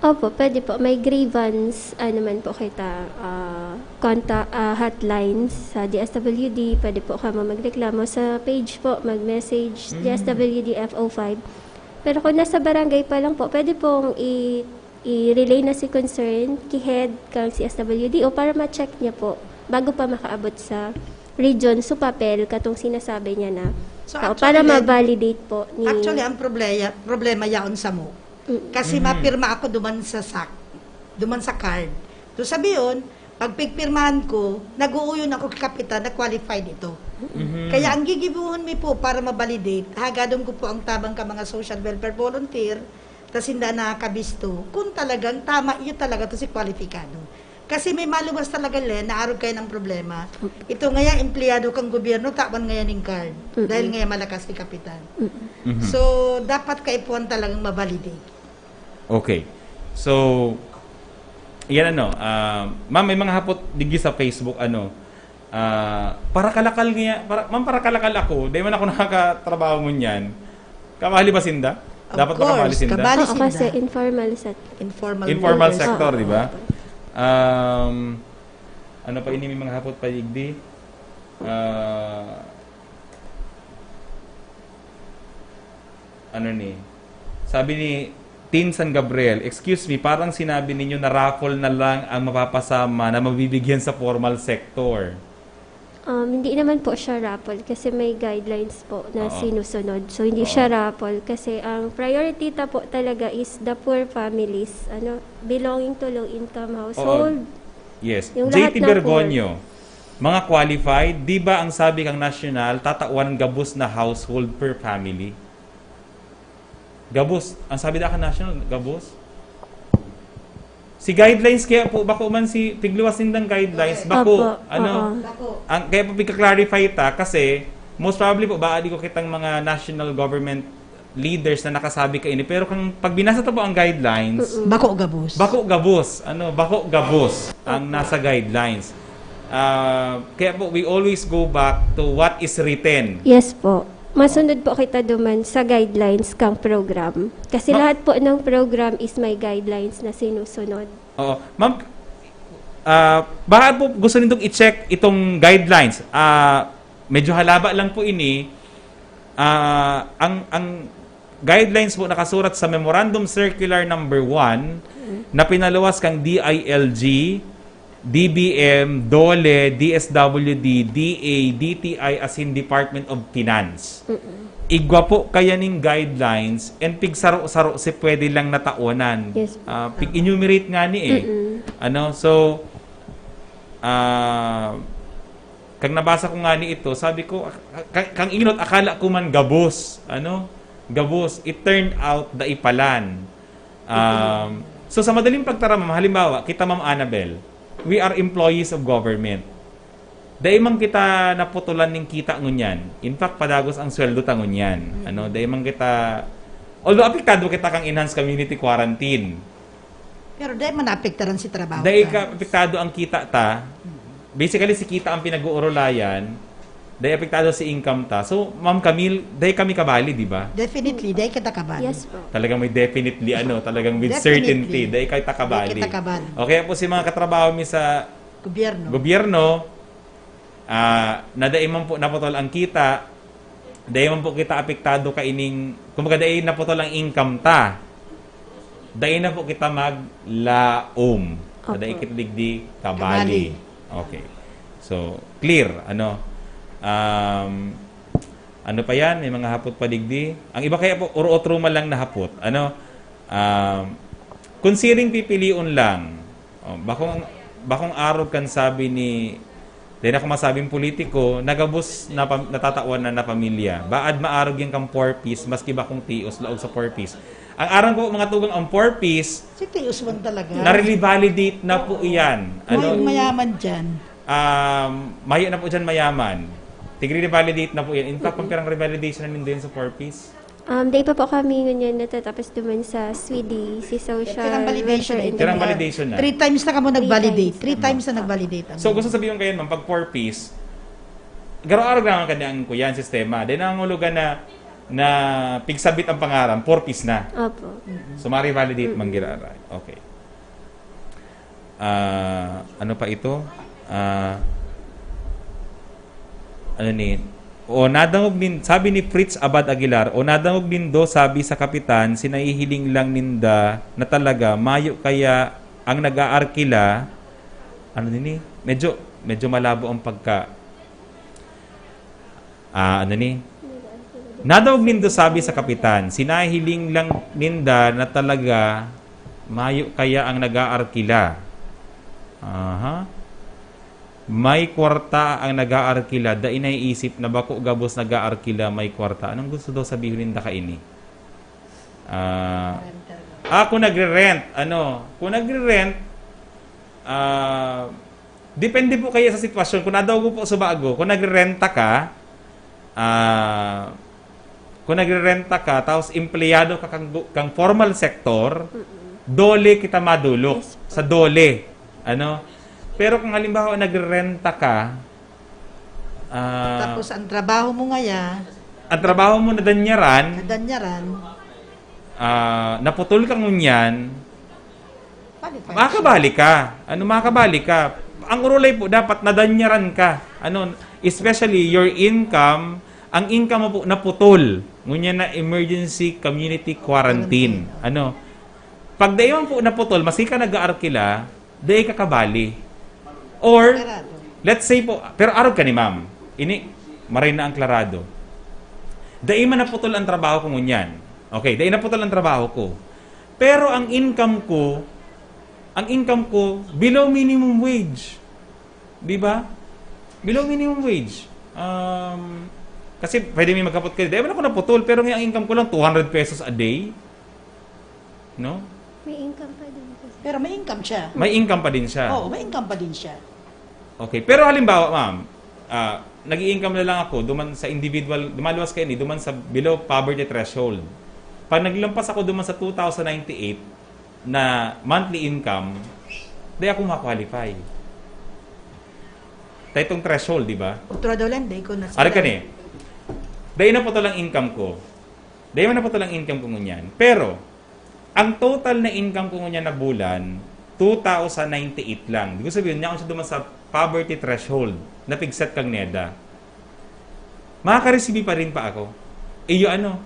Opo, pwede po. May grievance, ano man po kita, ah, contact, ah, hotlines sa D S W D. Pwede po kamo magreklamo sa page po, mag-message, Mm. D S W D F O five. Pero kung nasa barangay pa lang po, pwede pong i- i-relay na si concern ki head kang C S W D o para ma-check niya po bago pa makaabot sa region sa papel katong sinasabi niya na So, tao actually, para Len, ma-validate po ni Actually, ang problema, problema yaon sa mo. Mm. Kasi Mhm. mapirma ako duman sa SAC. Duman sa card. So, sabi yun, pag pigpirmahan ko, nag-uuyon ako kay kapitan na qualified ito. Mhm. Kaya ang gigibuhon mi po para ma-validate, hagadon ko po ang tabang ka mga social welfare volunteer, tas hindi nakakabisto, kung talagang tama, iyo talaga to si kwalipikado. Kasi may maluwas talaga, Len, na arog kayo ng problema. Ito ngaya, empleyado kang gobyerno, tawan ngaya ning card. Mm-mm. Dahil ngaya malakas ni kapitan. Mm. Mhm. So, dapat kaipuhan talagang ma-validate. Okay. So, yan ano, ah, ma'am, may mga hapot digdi sa Facebook, ano, ah, para kalakal niya, para, ma'am, para kalakal ako, dahil man ako nakakatrabaho ngunyan. Kabali ba sinda? Of Dapat ba course, kabali sinda? kabali. Oo, kasi sinda. informal set. Informal Informal workers. sector, Oo. Di ba? Um, ano pa ini, may mga hapot pa digdi? Ah, ano ni? Sabi ni Tin San Gabriel, "Excuse me, parang sinabi ninyo na raffle na lang ang mapapasama na mabibigyan sa formal sector." Um, hindi naman po siya raffle kasi may guidelines po na Oo. sinusunod. So, hindi Oo. siya raffle kasi ang priority ta po talaga is the poor families, ano, belonging to low-income household. Yes. Yung J T lahat ng Bergonyo, mga qualified, di ba ang sabi kang national, tatawan gabos na household per family? Gabos. Ang sabi da kan national, gabos? Si guidelines kaya po, bako man si, pigluwas nindang guidelines, bako, Opo, ano, oo. Bako. ang, kaya po pika-clarify ta, kasi most probably po, baka di ko kitang mga national government leaders na nakasabi kaini, pero kung pag binasa ta po ang guidelines, Mm-mm. Bako gabos. bako gabos, ano, bako gabos ang nasa guidelines. Ah, kaya po, we always go back to what is written. Yes po. Masunod po kita duman sa guidelines kang program. Kasi Ma- lahat po ng program is may guidelines na sinusunod. Oo. Ma'am, ah, baka po gusto nindong i-check itong guidelines. Ah, medyo halaba lang po ini. Ah, ang, ang guidelines po nakasurat sa Memorandum Circular Number one na pinaluwas kang D I L G, D B M, DOLE, D S W D, D A, D T I, asin Department of Finance. Mm-mm. Igwa po kaya ning guidelines and pigsaro-saro si pwede lang natawanan. Yes po. Ah, pig-enumerate nga ni eh. Mm-mm. Ano, so, ah, kang nabasa ko nga ni ito, sabi ko, ak-, ka-, kang inot, akala ko man gabos, ano? Gabos. It turned out, dai palan. Um, so, sa madaling pagtaram, ma'am, halimbawa, kita, Ma'am Annabel, we are employees of government. Dai man kita naputulan ning kita ngunyan. In fact, padagos ang sweldo ta ngunyan. Ano, dai man kita, although apektado kita kang enhanced community quarantine. Pero dai man naapektaran si trabaho. Dai ta. ka apektado ang kita ta. Basically, si kita ang pinag-uurulayan. Dai apektado si income ta. So, Ma'am Camille, dai kami kabali, di ba? Definitely, dai kita kabali. Yes po. Talagang may definitely, ano, talagang with Definitely. certainty, dai kayo ta kabali. Dai kita kabali. O kaya po si mga katrabaho mi sa Gobyerno. gobyerno, ah, na dai man po naputol ang kita, dai man po kita apektado kaining, kumbaga dai naputol ang income ta. Dai na po kita maglaom. Na dai Opo. kita digdi kabali. Kabali. Okay. So, clear, ano? Um, ano pa yan? May mga hapot pa digdi. Ang iba kaya po, uro-otro man lang na hapot. Ano? Um, kung siring pipilion lang, oh, bakong, bakong arog kan sabi ni, dai na ako masabing politiko, nagabos na pam-, natatawan na, na pamilya. Baad maarog yan kang four Ps, maski bakong tios, laog sa four Ps. Ang aram ko, mga tugang, ang four Ps, Si Tios man talaga. Nare-revalidate na po iyan. Ano? May mayaman dyan. Um, mayo na po dyan mayaman. Tigre-revalidate na po yan. In fact, ang pirang revalidation na nindo yan sa four Ps? Um, day pa po kami ngunyan natatapos duman sa swidi, si social Pirang validation welfare na ito. Pirang validation na. Three times na kamo nag-validate. Three times na nag-validate. So, gusto sabihin kayo, ma'am, pag four Ps, garo-arog naman kanya ang kuyan, sistema. Then, ang hulugan na na pigsabit ang pangaran, four Ps na. Opo. So, ma-revalidate man giraray. Okay. Ah, ano pa ito? Ah, ano ni? O nadangog nin, sabi ni Fritz Abad Aguilar, o nadangog nindo, sabi sa kapitan, sinahihiling lang ninda na talaga, mayo kaya ang nag-aarkila, ano nini? Medyo, medyo malabo ang pagka, Ah, ano ni? Nadangog nindo sabi sa kapitan, sinahiling lang ninda na talaga mayo kaya ang nag-aarkila. Aha. May kwarta ang nag-aarkila, dai naiisip na bako gabos nag-aarkila may kwarta. Anong gusto daw sabihin ninda kaini? Ah, ah, kung nagre-rent, ano, kung nagre-rent, ah, depende po kayo sa sitwasyon. Kung nadaog po sa bago, kung nagrerenta ka, ah, kung nagrerenta ka, tapos empleyado ka kang, gu- kang formal sector, dole kita madulok Yes. sa dole. Ano? Pero kung halimbawa nagrerenta ka, ah, Tapos ang trabaho mo ngaya, ang trabaho mo nadanyaran, nadanyaran, ah, naputol ka ngunyan, Qualified siya. Makakabali ka. Ano, makakabali ka. Ang urulay po, dapat nadanyaran ka. Ano, especially your income, ang income mo po naputol. Ngunyan na emergency community quarantine. Ano, pag dai man po naputol, maski ka nag-aarkila, dai ka kabali. Or, Sarado. let's say po, pero arog ka ni ma'am. Ini, maray na ang klarado. Dai man naputol ang trabaho ko ngunyan. Okay, dai naputol ang trabaho ko. Pero ang income ko, ang income ko below minimum wage. Di ba? Below minimum wage. Um, kasi pwede may magkapot kayo. Di man ako naputol, pero ang income ko lang two hundred pesos a day. No? May income pa din kasi. Pero may income siya. May income pa din siya. Oo, may income pa din siya. Okay. Pero halimbawa, ma'am, ah, nag-i-income na lang ako duman sa individual, dumaluwas kayo ni, duman sa below poverty threshold. Pag naglampas ako duman sa two thousand ninety-eight na monthly income, di ako ma-qualify. Tayo itong threshold, di ba? Otro daw lang, di ko na Ari ka ni, dahil na po talang income ko. Dahil na po talang income ko ngunyan. Pero, ang total na income ko ngunyan na bulan, two thousand ninety-eight lang. Di ko sabihin, niya ako siya duman sa poverty threshold na pigset kang NEDA. Makaka-receive pa rin pa ako. Iyo ano,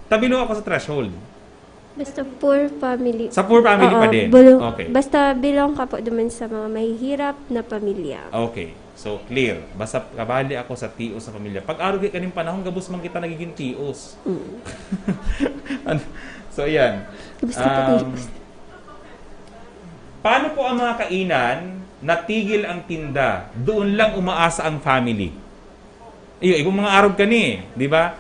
tabilo ako sa threshold. Basta poor family. Sa poor family Oo, pa din? Below, okay. Basta belong ka po duman sa mga mahihirap na pamilya. Okay. So, clear. Basta kabali ako sa tios sa pamilya. Pag-arog kaning panahon, gabos man kita nagiging tios. Mm. So, ayan. Gusto ko um, paano po ang mga kainan natigil ang tinda? Doon lang umaasa ang family. Iyo, igong mga arog kani, di ba?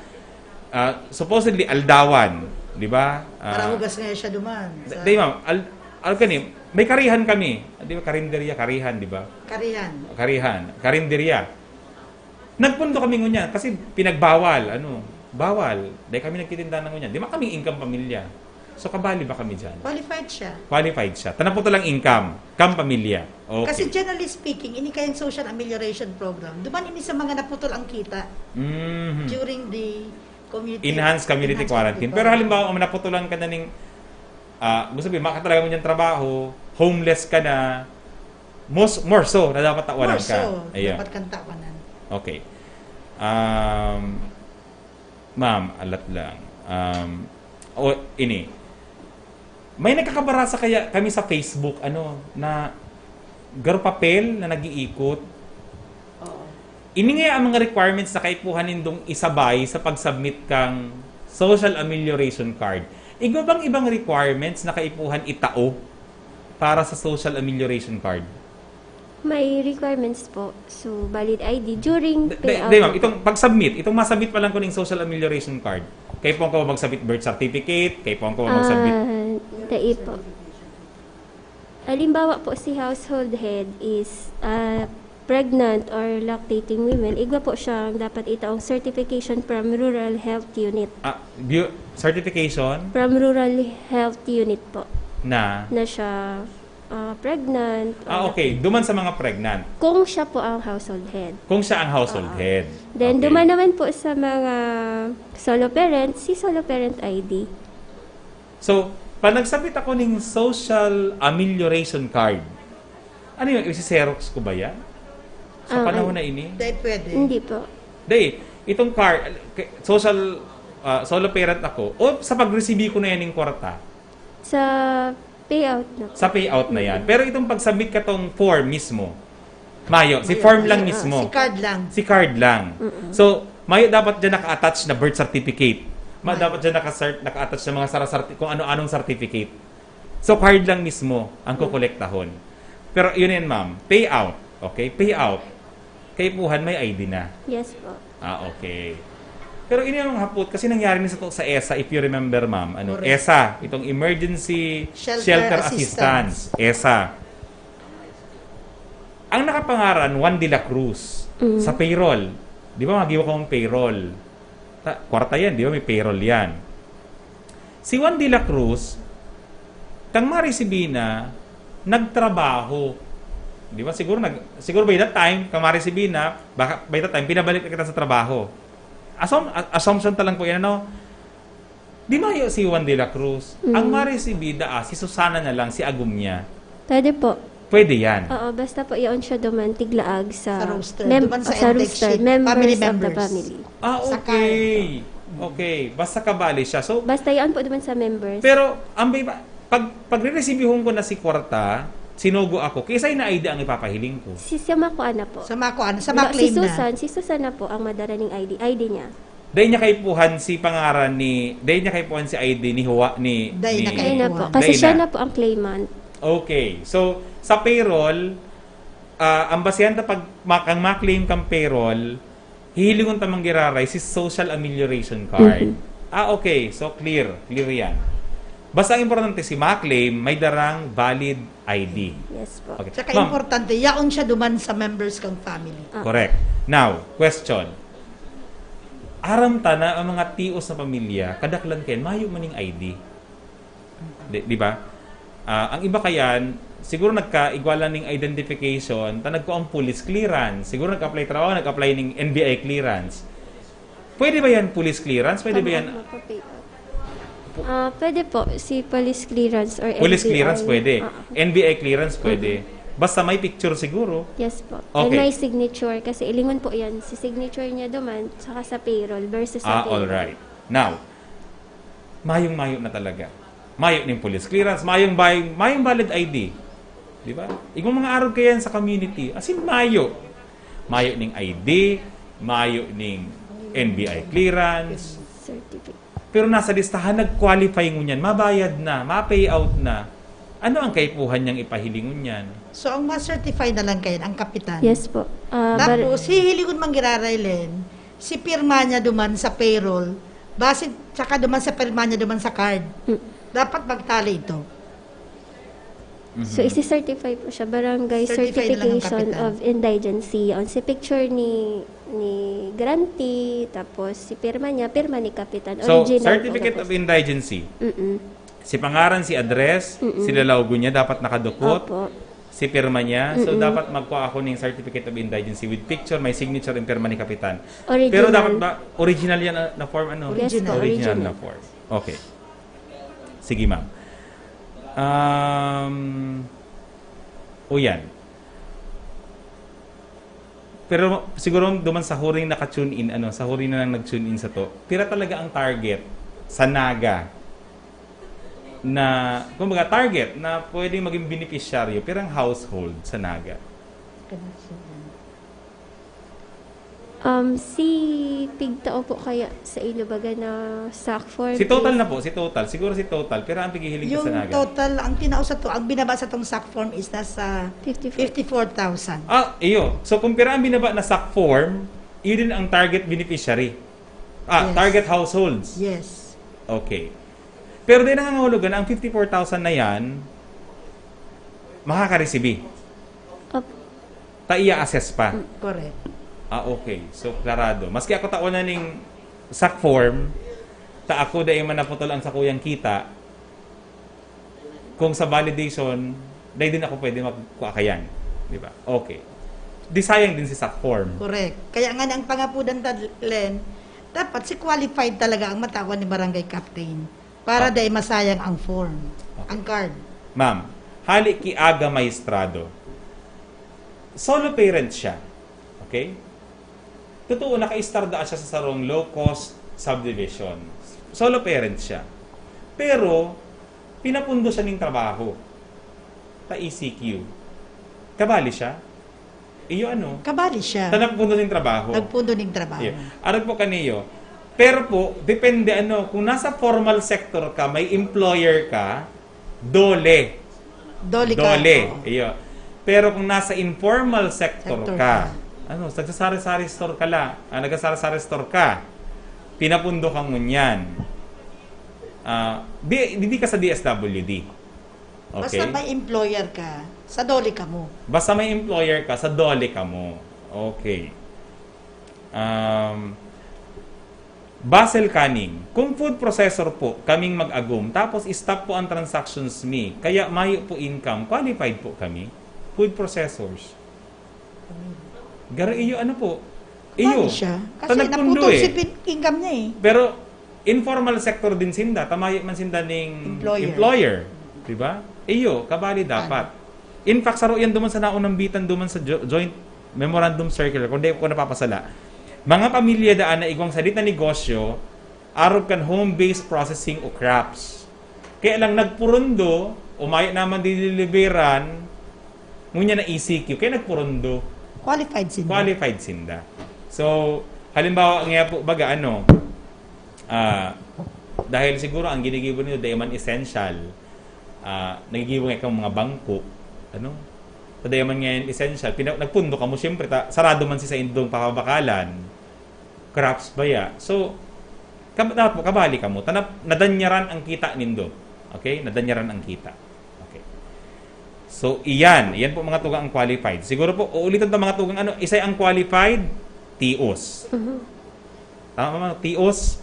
Uh, supposedly, aldawan, di ba? Uh, Para hugas nga siya duman. Sa... Di, ma'am, al, al kani, may karihan kami. Di ba, karinderya, karihan, di ba? Karihan. Karihan, karinderya. Nagpundo kami ngunyan kasi pinagbawal, ano, bawal. Dahil kami nagtitinda ng ngunyan. Di ba kami income pamilya? So, kabali ba kami dyan? Qualified siya. Qualified siya. Tanapo to lang income, kam pamilya. Okay. Kasi generally speaking, ini kayang social amelioration program, duman ini sa mga naputol ang kita Mhm. during the community Enhanced community enhanced quarantine. community Pero quarantine. Halimbawa, kung naputulan ka na ning, ah, gusto sabihin, maka talaga mo niyang trabaho, homeless ka na, most, more so, na dapat tawanan More ka. so, Ayan. dapat kang tawanan. Okay. Um, Ma'am, alat lang. Um, o, ini. May nagkakabarasa kaya kami sa Facebook, ano, na garo papel na nag-iikot. Oo. Ini nga ang mga requirements na kaipuhan nindong isabay sa pag-submit kang social amelioration card. Igwa bang ibang requirements na kaipuhan itao para sa social amelioration card? May requirements po. So, valid I D during Di, payout. di, ma'am, itong pag-submit, itong masubmit pa lang ko ng social amelioration card. Kaipuhan ko ba mag-submit birth certificate, kaipuhan ko ba mag-submit. Ah, dai po. Halimbawa po, si household head is ah, pregnant or lactating women, igwa po siyang dapat itaong certification from Rural Health Unit. Ah, bu- certification From Rural Health Unit po. na. Na siya ah, pregnant. or Ah, okay. lactating. Duman sa mga pregnant. Kung siya po ang household head. Kung siya ang household Oo. head. Then, Okay. duman naman po sa mga solo parent, si solo parent I D. So, pag nagsabit ako ng social amelioration card, ano yun? Isi-xerox ko ba yan? Sa Ah, panahon ay- na ini? Dahil pwede. Hindi po. Day, itong card, social, ah, solo parent ako, o sa pag-receive ko na yan ng kwarta, Sa payout na po. sa payout na yan. Pero itong pag-submit ka tong form mismo, mayo, si Mayo, form lang mayo. mismo. Si card lang. Si card lang. Mm-mm. So, mayo dapat dyan naka-attach na birth certificate. Ma, Mayo. dapat dyan naka-cert, naka-attach na mga sarasarti, kung ano-anong certificate. So, card lang mismo ang kokolektahon. Pero yun yan, ma'am. Payout. Okay? Payout. Kaipuhan may I D na. Yes po. Ah, okay. Pero ini ang hapot kasi nangyari ni sa to sa ESSA, if you remember, ma'am. Ano, Correct. ESSA, itong Emergency Shelter Shelter, Assistance. Assistance. ESSA. Ang nakapangaran, Juan de la Cruz, Mm. sa payroll. Di ba, magiwa kong payroll? Ta, kwarta yan, di ba? May payroll yan. Si Juan de la Cruz, kang marisibi na, nagtrabaho. Di ba? Siguro, nag, siguro by that time, kang marisibi na, baka by that time, pinabalik na kita sa trabaho. Assumption, assumption ta lang po yan, ano? Di mayo si Juan de la Cruz. Mm. Ang marisibi daa, si Susana na lang, si agom niya. Pwede po. Pwede yan. Oo, basta po yaon siya duman tiglaag sa, Sa roster. mem- Duman sa sa intake roster, sheet, members family of the members. family. Ah, Sa okay. Okay. Basta kabali siya. So, Basta yaon po duman sa members. Pero, ang may, pag, pag re-receiveihon ko na si kwarta, sinugo ako, kisa na I D ang ipapahiling ko. Si, sa makuan na po. Sa makuan, sa Ma- maklaim si na. Susan, si Susan na po ang madara ning I D, I D niya. Dahil niya kaipuhan si pangaran ni, dahil niya kaipuhan si I D ni Huwa, ni, Dahil ni niya Kaya na po. Kaipuhan. Kasi Dahil siya na. na po ang claimant. Okay. So, sa payroll, ah, ang basehan ta pag ma- kang ma-claim kang payroll, hihilingon ta manggiraray si social amelioration card. Mhm. Ah, okay. So, clear. Clear yan. Basta ang importante, si ma-claim, may darang valid I D. Yes po. Okay. Tsaka Ma'am. Importante, yaon siya duman sa members kang family. Ah. Correct. Now, question. Aram ta na ang mga tios na pamilya, kadaklan kayan, mayo man ning I D. Di, di ba? Ah, ang iba kayan, siguro nagkaigwa lang ning identification, ta nagkuang police clearance. Siguro nag-apply trabaho, nag-apply ning N B I clearance. Pwede ba yan police clearance? Pwede ba yan? Tama, mapa-pay out. Ah, pwede po, si police clearance or Police N B I. clearance pwede. Ah, N B I clearance pwede. Basta may picture siguro. yes po. And Okay. may signature kasi ilingon po yan. Si signature niya duman, saka sa payroll versus sa Ah, payroll. All right. Now, mayong-mayo na talaga. Mayo ning police clearance, mayong, mayong, mayong valid I D. Di ba? Igong mga arog kayan sa community. As in, mayo. Mayo ning I D, mayo ning N B I clearance. Certificate. Pero nasa listahan, nag-qualify ngunyan, mabayad na, ma-pay out na. Ano ang kaipuhan niyang ipahiling ngunyan? So, ang ma-certify na lang kayan, ang kapitan. Yes po. Ah, bar- Tapos, hihilingon manggiraray, Len, si pirma niya duman sa payroll, base, tsaka duman sa pirma niya duman sa card. Mm. Dapat magtali ito. So, isi-certify po siya, barangay Certify na lang ang certification kapitan. Of indigency. Ang si picture ni ni grantee, tapos si pirma niya, pirma ni kapitan. So, Original certificate po. Of indigency. Mm-mm. Si pangaran, si address, Mm-mm. si lalawgon niya dapat nakadukot, Opo. si pirma niya. So, Mm-mm. dapat magkuha ako ng certificate of indigency with picture, may signature, and pirma ni kapitan. Original. Pero dapat ba, original yan na, na form, ano? Yes po, Original. Original original. Na form. Okay. Sige, ma'am. Um, o yan. Pero siguro duman sa huring naka-tune in, ano, sa huring na lang nag-tune in sa to, pira talaga ang target sa Naga na, kumbaga, target na pwedeng maging beneficiaryo, pirang household sa Naga? Um, si pigtao po kaya sa ilo baga na SAC form Si total is na po, si total. Siguro si total. Pero ang pighihiling ka Yung sa Naga. Total, ang tinao sa to, ang binaba sa tong SAC form is nasa fifty-four. fifty-four thousand. Ah, iyo. So, kung pira ang binaba na SAC form, yun din ang target beneficiary. Ah, Yes. target households. Yes. Okay. Pero di nangangahulugan na ang fifty-four thousand na yan, makaka-receive. Op, Ta iya-assess pa. Correct. Ah, okay. So, klarado. Maski ako taon na ning SAC form, ta ako dai man naputol ang sakuyang kita, kung sa validation, dai din ako pwede magkuha kayan. Di ba? Okay. Di sayang din si SAC form. Correct. Kaya nga ang pangapudan ta, Len, dapat si qualified talaga ang matawan ni barangay captain para Okay. dai masayang ang form, Okay. ang card. Ma'am, hali ki Aga Maestrado. Solo parent siya. Okay? Totoo, nakaistar daa siya sa sarong low-cost subdivision. Solo parent siya. Pero, pinapundo siya ning trabaho. Ta E C Q. Kabali siya. Iyo ano? Kabali siya. Ta nagpundo ning trabaho. Nagpundo ning trabaho. Yeah. Arog po kaniyo. Pero po, depende ano, kung nasa formal sector ka, may employer ka, dole. Dole ka. Dole. Oo. Iyo. Pero kung nasa informal sector, Sector ka, ka. ano, nagsasari-sari store ka la, ah, nagsasari-sari store ka, pinapundo ka ngunyan. Ah, di, di, di ka sa D S W D. Basta Okay? may employer ka, sa dole ka mo. Basta may employer ka, sa dole ka mo. Okay. Um, Basel Canning, kung food processor po kaming mag-agom, tapos stop po ang transactions mi, kaya mayo po income, qualified po kami? Food processors. Garo iyo, ano po? Iyo. Kabali siya. Kasi Ta nagpundo naputol eh. si pin- income niya eh. Pero informal sector din sinda, ta mayo man sinda ning Employer. employer, di ba? Iyo, kabali dapat. In fact, saro yan duman sa naunambitan duman sa jo- joint memorandum circular, kung di ko napapasala. Mga pamilya daan na igwang sadit na negosyo, arog kan home-based processing o crafts. Kaya lang nagpurundo, umaya naman dililiberan, ngunya na E C Q, kaya nagpurundo. Qualified sinda. Qualified sinda. So, halimbawa nga po, baga ano, ah, dahil siguro ang ginigibo niyo, dahil man essential, ah, nagigibo nga kang mga bangko, ano? Dahil man ngayon essential, pina- nagpundo ka mo, siyempre, ta, sarado man si sa indong papabakalan, crafts ba ya? So, kab- dapat mo, kabali ka mo, tanap, nadanyaran ang kita nindo. Okay? Nadanyaran ang kita. Okay. So, iyan. Iyan po mga tugang ang qualified. Siguro po, uulitan ta mga tugang ano, isay ang qualified? T Os. Tama ba? T Os.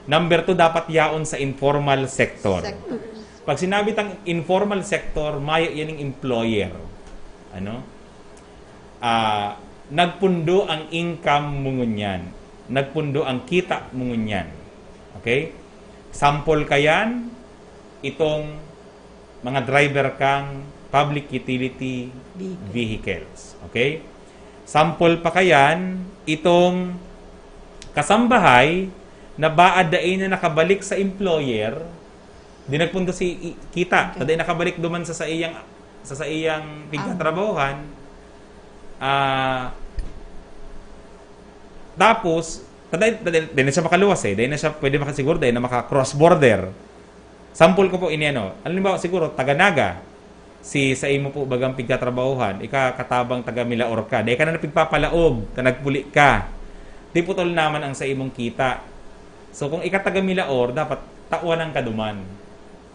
Number two, dapat yaon sa informal sector. Sector. Pag sinabi tang informal sector, mayo yan yung employer. Ano? Ah, nagpundo ang income mo ngunyan. Nagpundo ang kita mo ngunyan. Okay? Sample ka yan, itong mga driver kang public utility Vehicle. vehicles. Okay? Sample pa ka yan, itong kasambahay na baad dai na nakabalik sa employer, di nagpundo si i- kita, Okay. dai nakabalik duman sa saiyang sa saiyang pigtatrabahohan. Ah, tapos, dai, dai, dai na siya makaluwas eh. Dai na siya pwede makasiguro, dai na maka-cross border. Sample ko po ini ano. Halimbawa siguro, taga Naga. Si sa imo po bagang pigtatrabahohan, ika katabang taga Milaor ka. Dai ka na napigpapalaog, ta nagpuli ka. Di putol naman ang sa imong kita. So kung ika taga Milaor, dapat tawanan ka duman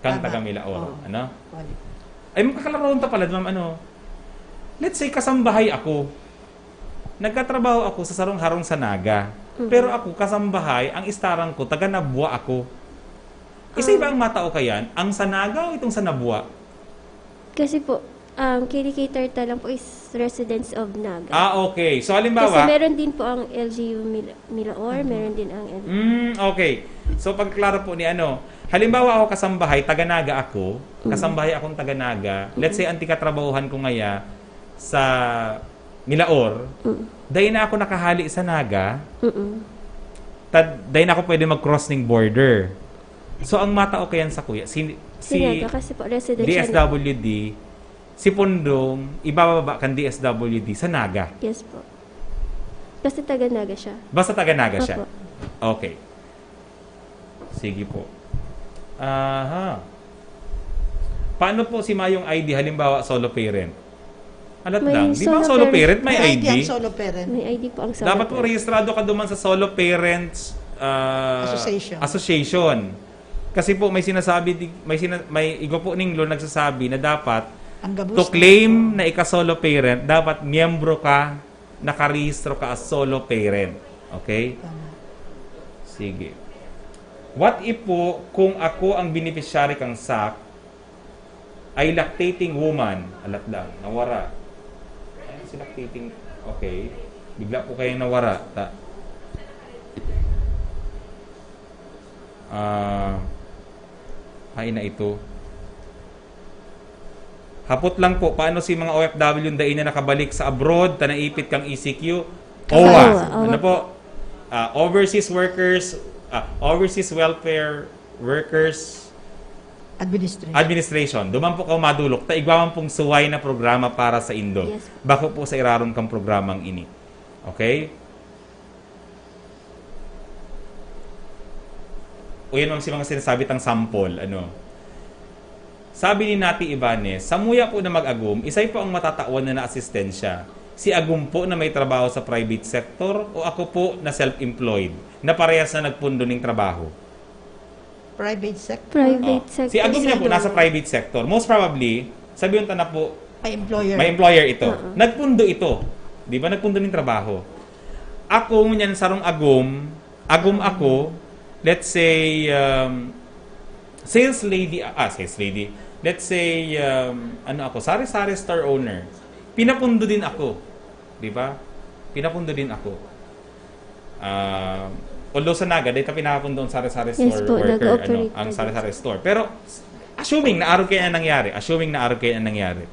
kang Tama. taga Milaor. Oo. Ano? Qualified. Ay, makakalaron ta pala, ma'am, ano? Let's say, kasambahay ako. Nagkatrabaho ako sa sarong harong sa Naga. Mhm. Pero ako, kasambahay, ang istarang ko, taga Nabua ako. Isa Ah. iba ang matao kayan? Ang sa Naga o itong sa Nabua? Kasi po, ang kini-cater ta lang po is residents of Naga. Ah, okay. So, Kasi halimbawa, meron din po ang L G U Mil- Milaor, meron din ang L- Mm, okay. So, pagklaro po ni ano, halimbawa ako kasambahay, taga Naga ako, Mm. kasambahay akong taga Naga, let's say, ang tikatrabahohan ko ngaya sa Milaor, Mm. dahil na ako nakahali sa Naga, Mm-mm. tad, dahil na ako pwede mag-cross ng border. So, ang matao kayan sa kuya, si, si Sinaga kasi po, residential. D S W D, si Pundong, ibababa kan D S W D sa Naga. Yes po. Basta taga Naga siya. Basta taga Naga siya. Opo. Okay. Sige po. Aha. Paano po si mayong I D, halimbawa, solo parent? Alat May lang. Di ba ang solo solo parent, parent. may May I I D D? ang solo parent. May I D po ang solo Dapat po parent. rehistrado ka duman sa Solo Parents ah, Association. Association. Kasi po may sinasabi, di- may, sina, may igwa po ning law nagsasabi na dapat Ang gabos to na- claim na ika-solo parent, dapat miyembro ka, nakarehistro ka as solo parent. Okay? Tama. Sige. What if po kung ako ang beneficiary kang SAC, ay lactating woman, alat lang, nawara. Ay, si lactating, okay. Bigla po kayong nawara. Ta ah, ay na ito. Hapot lang po, paano si mga O F W yung dai na nakabalik sa abroad, ta naipit kang E C Q? OWWA. OWWA, Ano OWWA. po? Ah, overseas workers, ah, overseas welfare workers Administration. administration. Duman po kao madulok, ta igwa man pong suway na programa para sa indo. Yes. Bako po sa irarom kang programang ini. Okay? O yan, ma'am, si mga sinasabi tang sample, ano. Sabi ni Nati Ibanez, samuya po na mag-agom, isay po ang matatawan na naasistensya. Si agom po na may trabaho sa private sector o ako po na self-employed, na parehas na nagpundo ning trabaho? Private sector. Private Oh. sector. Si agom niya po Sir. Nasa private sector. Most probably, sabihin ta na po, May employer. may employer ito. Oo. Nagpundo ito. Di ba? Nagpundo ning trabaho. Ako, ngunyan, sarong agom, agom ako, let's say, um, sales lady, ah, sales lady, let's say, um, ano ako, sari-sari store owner. Pinapundo din ako. Di ba? Pinapundo din ako. Ah, although sa Naga, dahil ka pinapundo ang sari-sari store Yes po, worker, nag-ooperate ano, ang po. Sari-sari store. Pero, assuming na arog kayo na nangyari, assuming na arog kayo na nangyari,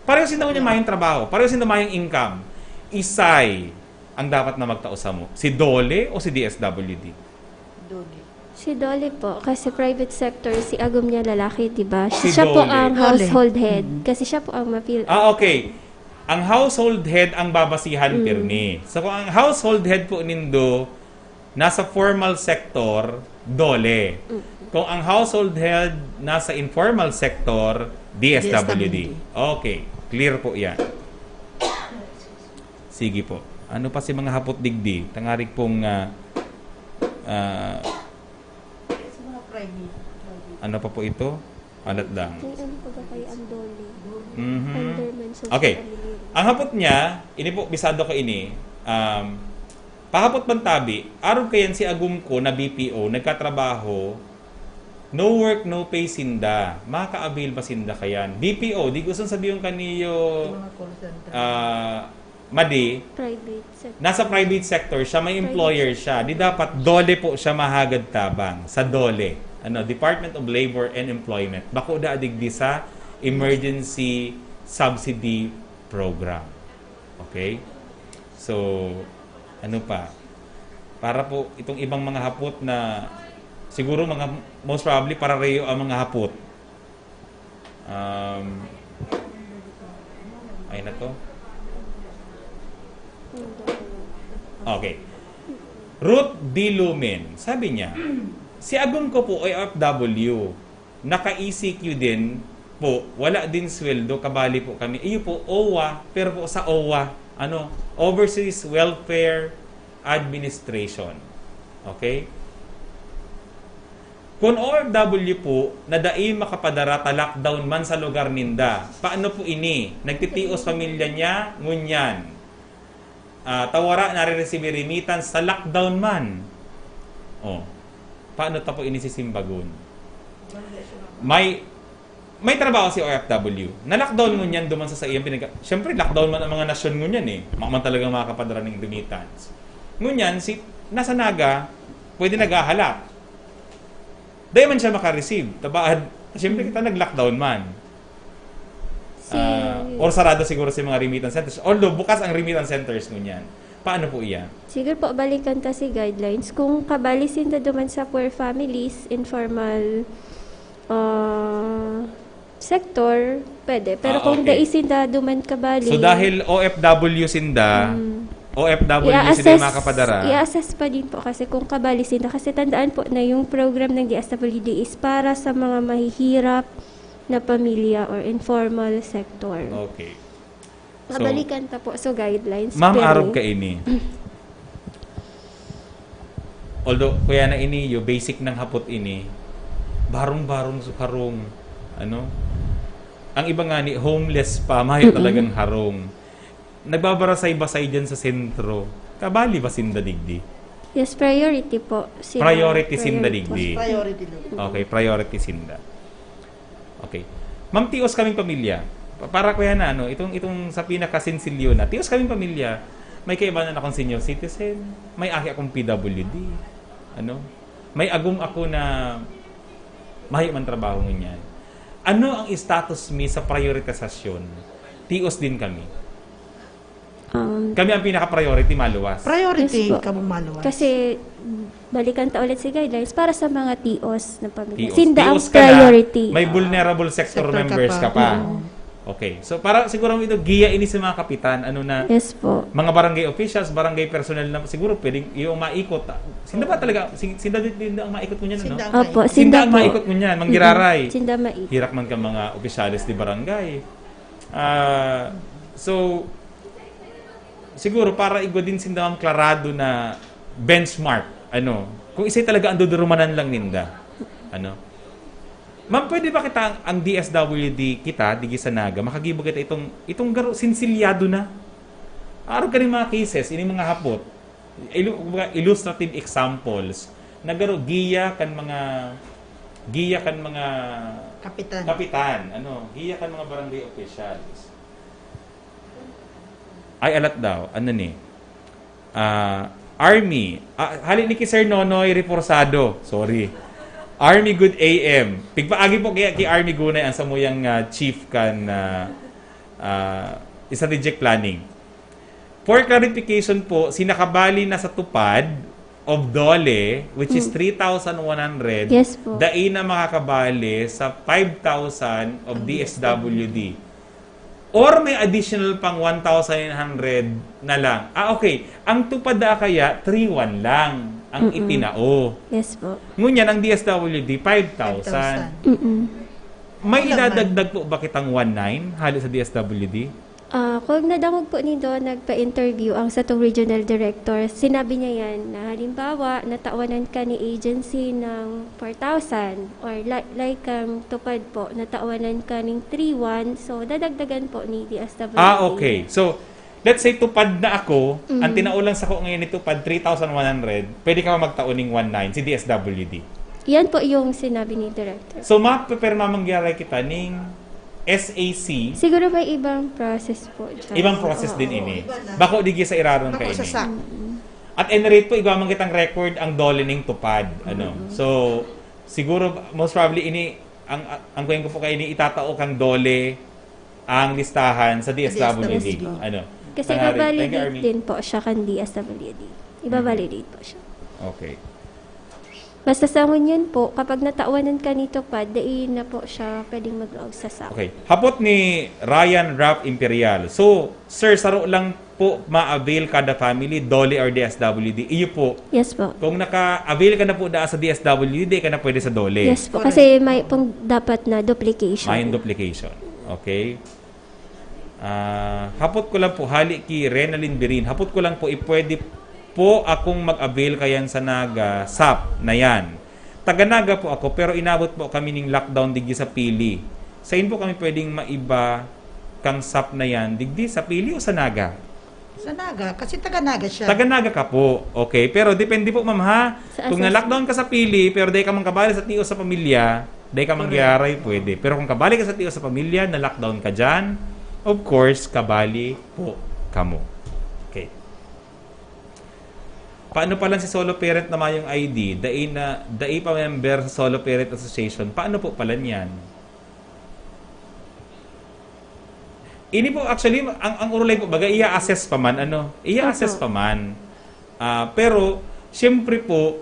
pareho sinda niya mayong trabaho, pareho sinda mayong income, isay ang dapat na magtao sa mo? Si DOLE o si D S W D? Dole. Si DOLE po, kasi private sector, si agom niya lalaki, di ba? Si Siya po DOLE. ang DOLE. Household head, Mm. kasi siya po ang mapil. Ah, okay. Ang household head ang babasihan, Mm. pirmi. So, kung ang household head po nindo nasa formal sector, DOLE. Mm. Kung ang household head nasa informal sector, D S W D. Okay. Clear po yan. Sige po. Ano pa si mga hapot digdi? Tangarig pong ah, ah, Sa mga private. ano pa po ito? Alat lang. Kung ano po ba kayo ang DOLE? Mhm. Under man social Okay. Family. Ang hapot niya, ini po, bisado ko ini, um, pahapot bang tabi, arog kayan si agom ko na B P O, nagkatrabaho, no work, no pay sinda. Makaka-avail ba sinda kayan? B P O, di gusto sabihin kaniyo, Yung mga call center. ah, Madi, Private sector. nasa private sector siya, may Private employer siya. Di dapat DOLE po siya mahagad tabang sa DOLE, ano, Department of Labor and Employment. Bako da digdi sa Emergency Subsidy Program. Okay? So, ano pa? Para po itong ibang mga hapot na siguro mga most probably para reyo ang mga hapot. Um, ay na to. Okay. Ruth D. Lumen, sabi niya, si agom ko po ay O F W. Naka-E C Q din po. Wala din sweldo. Kabali po kami. Iyo po, OWWA. Pero po sa OWWA, ano, Overseas Welfare Administration. Okay? Kun O F W po na dai makapadara ta lockdown man sa lugar ninda, paano po ini? Nagtitios pamilya niya, ngunyan. Ah, ta wara nare-receive remittance sa lockdown man. Oh. Paano ta po ini sisimbagon? May may trabaho si O F W. Na-lockdown ngunyan duman sa saiyang pinag- Siyempre, lockdown man ang mga nasyon ngunyan eh. Maman talagang makakapadara ng remittance. Ngunyan, si nasa Naga, pwede naghahalat. Dahil man siya makareceive. Tabaad, siyempre kita nag-lockdown man. Si- Ah, or sarado siguro sa mga remittance centers. Although, bukas ang remittance centers ngunyan. Paano po iyan? Siguro po, balikan ta si guidelines. Kung kabali sinda duman sa poor families, informal ah, sector, pwede. Pero Ah, kung okay. dai sinda duman kabali, So dahil O F W sinda, Mm. O F W, sila yung I-assess, makapadara. I-assess pa din po kasi kung kabali sila. Kasi tandaan po na yung program ng D S W D is para sa mga mahihirap na pamilya or informal sector. Okay. Mabalikan ta po sa guidelines. Ma'am, pero arog ka ini. Although, kuya na ini, yung basic ng hapot ini, barong-barong sa karong, ano? Ang iba nga ni, homeless pa, mayo Mm-mm. talagang harong. Nagbabarasay-basay dyan sa sentro. Kabali ba sinda digdi? Yes, priority po. Sila Priority sinda priority. digdi. Priority load. Okay, priority sinda. Okay. Ma'am, tios kaming pamilya. Pa- Para ko yan na, ano, itong, itong sa pinakasinsilyo na. Tios kaming pamilya, may kaibanan akong senior citizen, may aki akong P W D, ano, may agom ako na mahi man trabaho ngunyan. Ano ang status mi sa prioritasasyon? Tios din kami. Um, Kami ang pinaka-priority, maluwas. Priority Yes po. Kamo maluwas. Kasi, balikan ta ulit si guidelines para sa mga T Os na pamilya. Tios. Sinda ang Tios ka na, priority. May vulnerable sector, Sector ka members pa. ka pa. Mm. Okay. So, para siguro ito, giya ini sa mga kapitan, ano na, Yes po. mga barangay officials, barangay personnel na siguro pwedeng yung maikot. Sinda ba talaga, sin- sinda din din ang maikot ngunyan, ano? Sinda ang Opo, maikot. Sinda ang po. maikot ngunyan, manggiraray. Sinda maikot. Hirak man ka mga opisyales di barangay. Ah, so, siguro para igwa din sinda ang klarado na benchmark, ano, kung isay talaga ang dudurumanan lang ninda. Ano? Ma'am, pwede ba kita ang, ang D S W D kita, digi sa Naga, makagibo kita itong, itong garo, sinsilyado na. Araw ka rin mga cases, ining mga hapot, ilu- mga illustrative examples, na garo, giya kan mga, giya kan mga Kapitan. kapitan, ano, giya kan mga barangay officials. Ay, alat daw. Ano ni? Ah, Army. Ah, hali ni ki Sir Nonoy Reforzado. Sorry. Army Good A M. Pigpaagi po kay, kay Army Gunay ang samuyang ah, chief kan ah, ah, strategic planning. For clarification po, sinakabali na sa tupad of DOLE, which is Mm. three thousand one hundred, Yes po. dai na makakabali sa five thousand of D S W D. Or may additional pang one thousand nine hundred na lang. Ah, okay. Ang tupad na kaya, three one lang ang Mm-mm. itinao. Yes po. Ngunyan, ang D S W D, five thousand. Mm-mm. May Wala man. idadagdag po ba kitang one nine hali sa D S W D? Ah, kung nadangog po nindo, nagpa-interview ang satong regional director. Sinabi niya yan na halimbawa, natawanan ka ni agency ng four thousand or li- like ang tupad po, natawanan ka ng three one, so dadagdagan po ni D S W D. Ah, okay. So, let's say tupad na ako, Mm. ang tinao lang sa ko ngayon ni tupad, three thousand one hundred, pwede ka pa magtao ning one nine, si D S W D. Yan po yung sinabi ni director. So, mapipirma mangyaray kita ning S A C. Siguro may ibang process po dyan. Ibang process Oo. din ini. Bako digi sa iraron Bako kaini. sa SAC. At any rate po, igwa man kitang record ang DOLE ning tupad. Ano? So, siguro, most probably, ini, ang, ang kuweng ko po kaini, itatao kang DOLE ang listahan sa D S W D. D S W D. Ano? Kasi Tangarig. Thank you, ibabalidate Army. din po siya kan D S W D. Ibabalidate po siya. Okay. Basta sa ngunyan po, kapag natawanan ka ni tupad, dai na po siya pwedeng maglaog sa SAC. Okay. Hapot ni Ryan Ralph Imperial. So, sir, saro lang po ma-avail kada family, DOLE or D S W D. Iyo po. Yes po. Kung naka-avail ka na po daan sa D S W D, di ka na pwede sa DOLE. Yes po. Kasi may pong dapat na duplication. May duplication. Okay. Ah, hapot ko lang po, hali ki Renalyn Birin. Hapot ko lang po, ipwede po akong mag-avail kayan sa Naga, SAP na yan. Taga Naga po ako, pero inabot po kami ning lockdown digdi sa Pili. Sain po kami pwedeng maiba kang SAP na yan? Digdi sa Pili o sa Naga? Sa Naga, kasi taga Naga siya. Taga Naga ka po. Okay, pero depende po, ma'am, ha? Sa Kung assessment. na-lockdown ka sa Pili, pero dai ka man kabali sa tios sa pamilya, dai ka man Correct. giyaray, pwede. Pero kung kabali ka sa tios sa pamilya, na-lockdown ka dyan, of course, kabali po kamo. Okay. Paano pala si solo parent na mayong I D? Dai na, dai pa member sa Solo Parent Association. Paano po pala niyan? Ini po, actually, ang, ang Orolay po, baga, iya-assess pa man, ano? Iya-assess Opo. pa man. Ah, pero, siyempre po,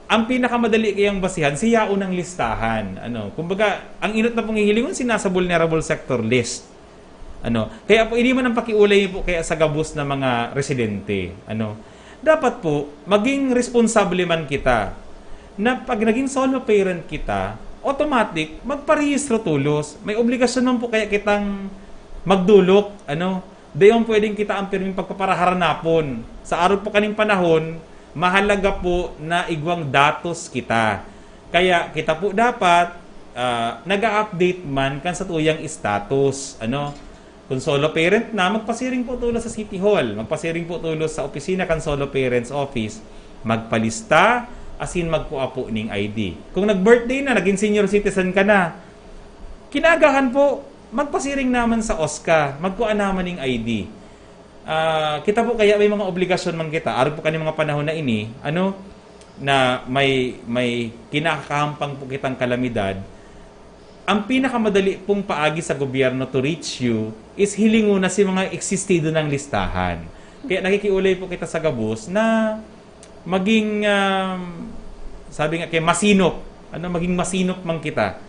ang pinakamadali kayang basihan, si yaon ang listahan. Ano? Kumbaga, ang inot na pong hihilingon, si nasa vulnerable sector list. Ano, kaya po, ini man ang pakiulay po kaya sa gabos na mga residente. Ano, dapat po, maging responsable man kita na pag naging solo parent kita, automatic, magparehistro tolos. May obligasyon man po kaya kitang magdolok, ano, dayon pwedeng kita ang pirming pagpaparaharanapon. Sa arog po kaning panahon, mahalaga po na igwang datos kita. Kaya kita po dapat, ah, nag-a-update man kan satuyang status, ano? Kung solo parent na, magpasiring po tolos sa City Hall, magpasiring po tolos sa opisina kan solo parents office, magpalista, asin magkua po ning I D. Kung nag-birthday na, naging senior citizen ka na, kinaagahan po, magpasiring naman sa OSCA, magkua naman ning I D. Ah, kita po kaya may mga obligasyon man kita, arog po kaning mga panahon na ini, ano, na may, may kinakahampang po kitang kalamidad, ang pinakamadali pong paagi sa gobyerno to reach you is hilingon na si mga existido ng listahan. Kaya nakikiulay po kita sa gabos na maging, um, sabi nga kay masinop, ano, maging masinop man kita.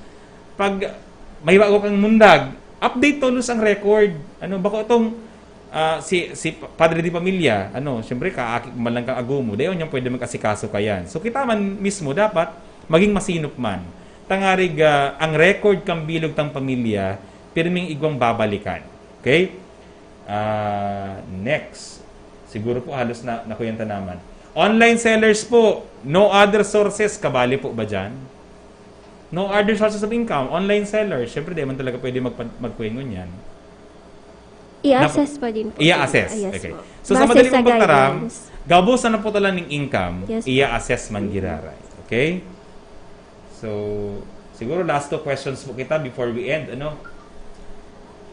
Pag may bago kang mundag, update tolos ang record. Ano, bako itong, ah, si, si Padre de Familia, ano, siyempre, kaaki man lang kang agomo, dayon niyang pwede mag-asikaso ka yan. So, kita man mismo, dapat maging masinop man. Tangarig, ah, ang record kang bilog tang pamilya, pirming igwang babalikan. Okay? Ah, next. Siguro po halos na, nakuyanta naman. Online sellers po, no other sources, kabali po ba dyan? No other sources of income, online sellers, syempre di man talaga pwede magpa-, magkuha ngunyan. I-assess pa din po. I-assess. Ah, yes Okay. po. So, sa Base madali sa mong pagtaram, guidelines. Gabos na po talaga ng income, Yes po. i-assess man giraray. Okay? So, siguro last two questions po kita before we end. Ano?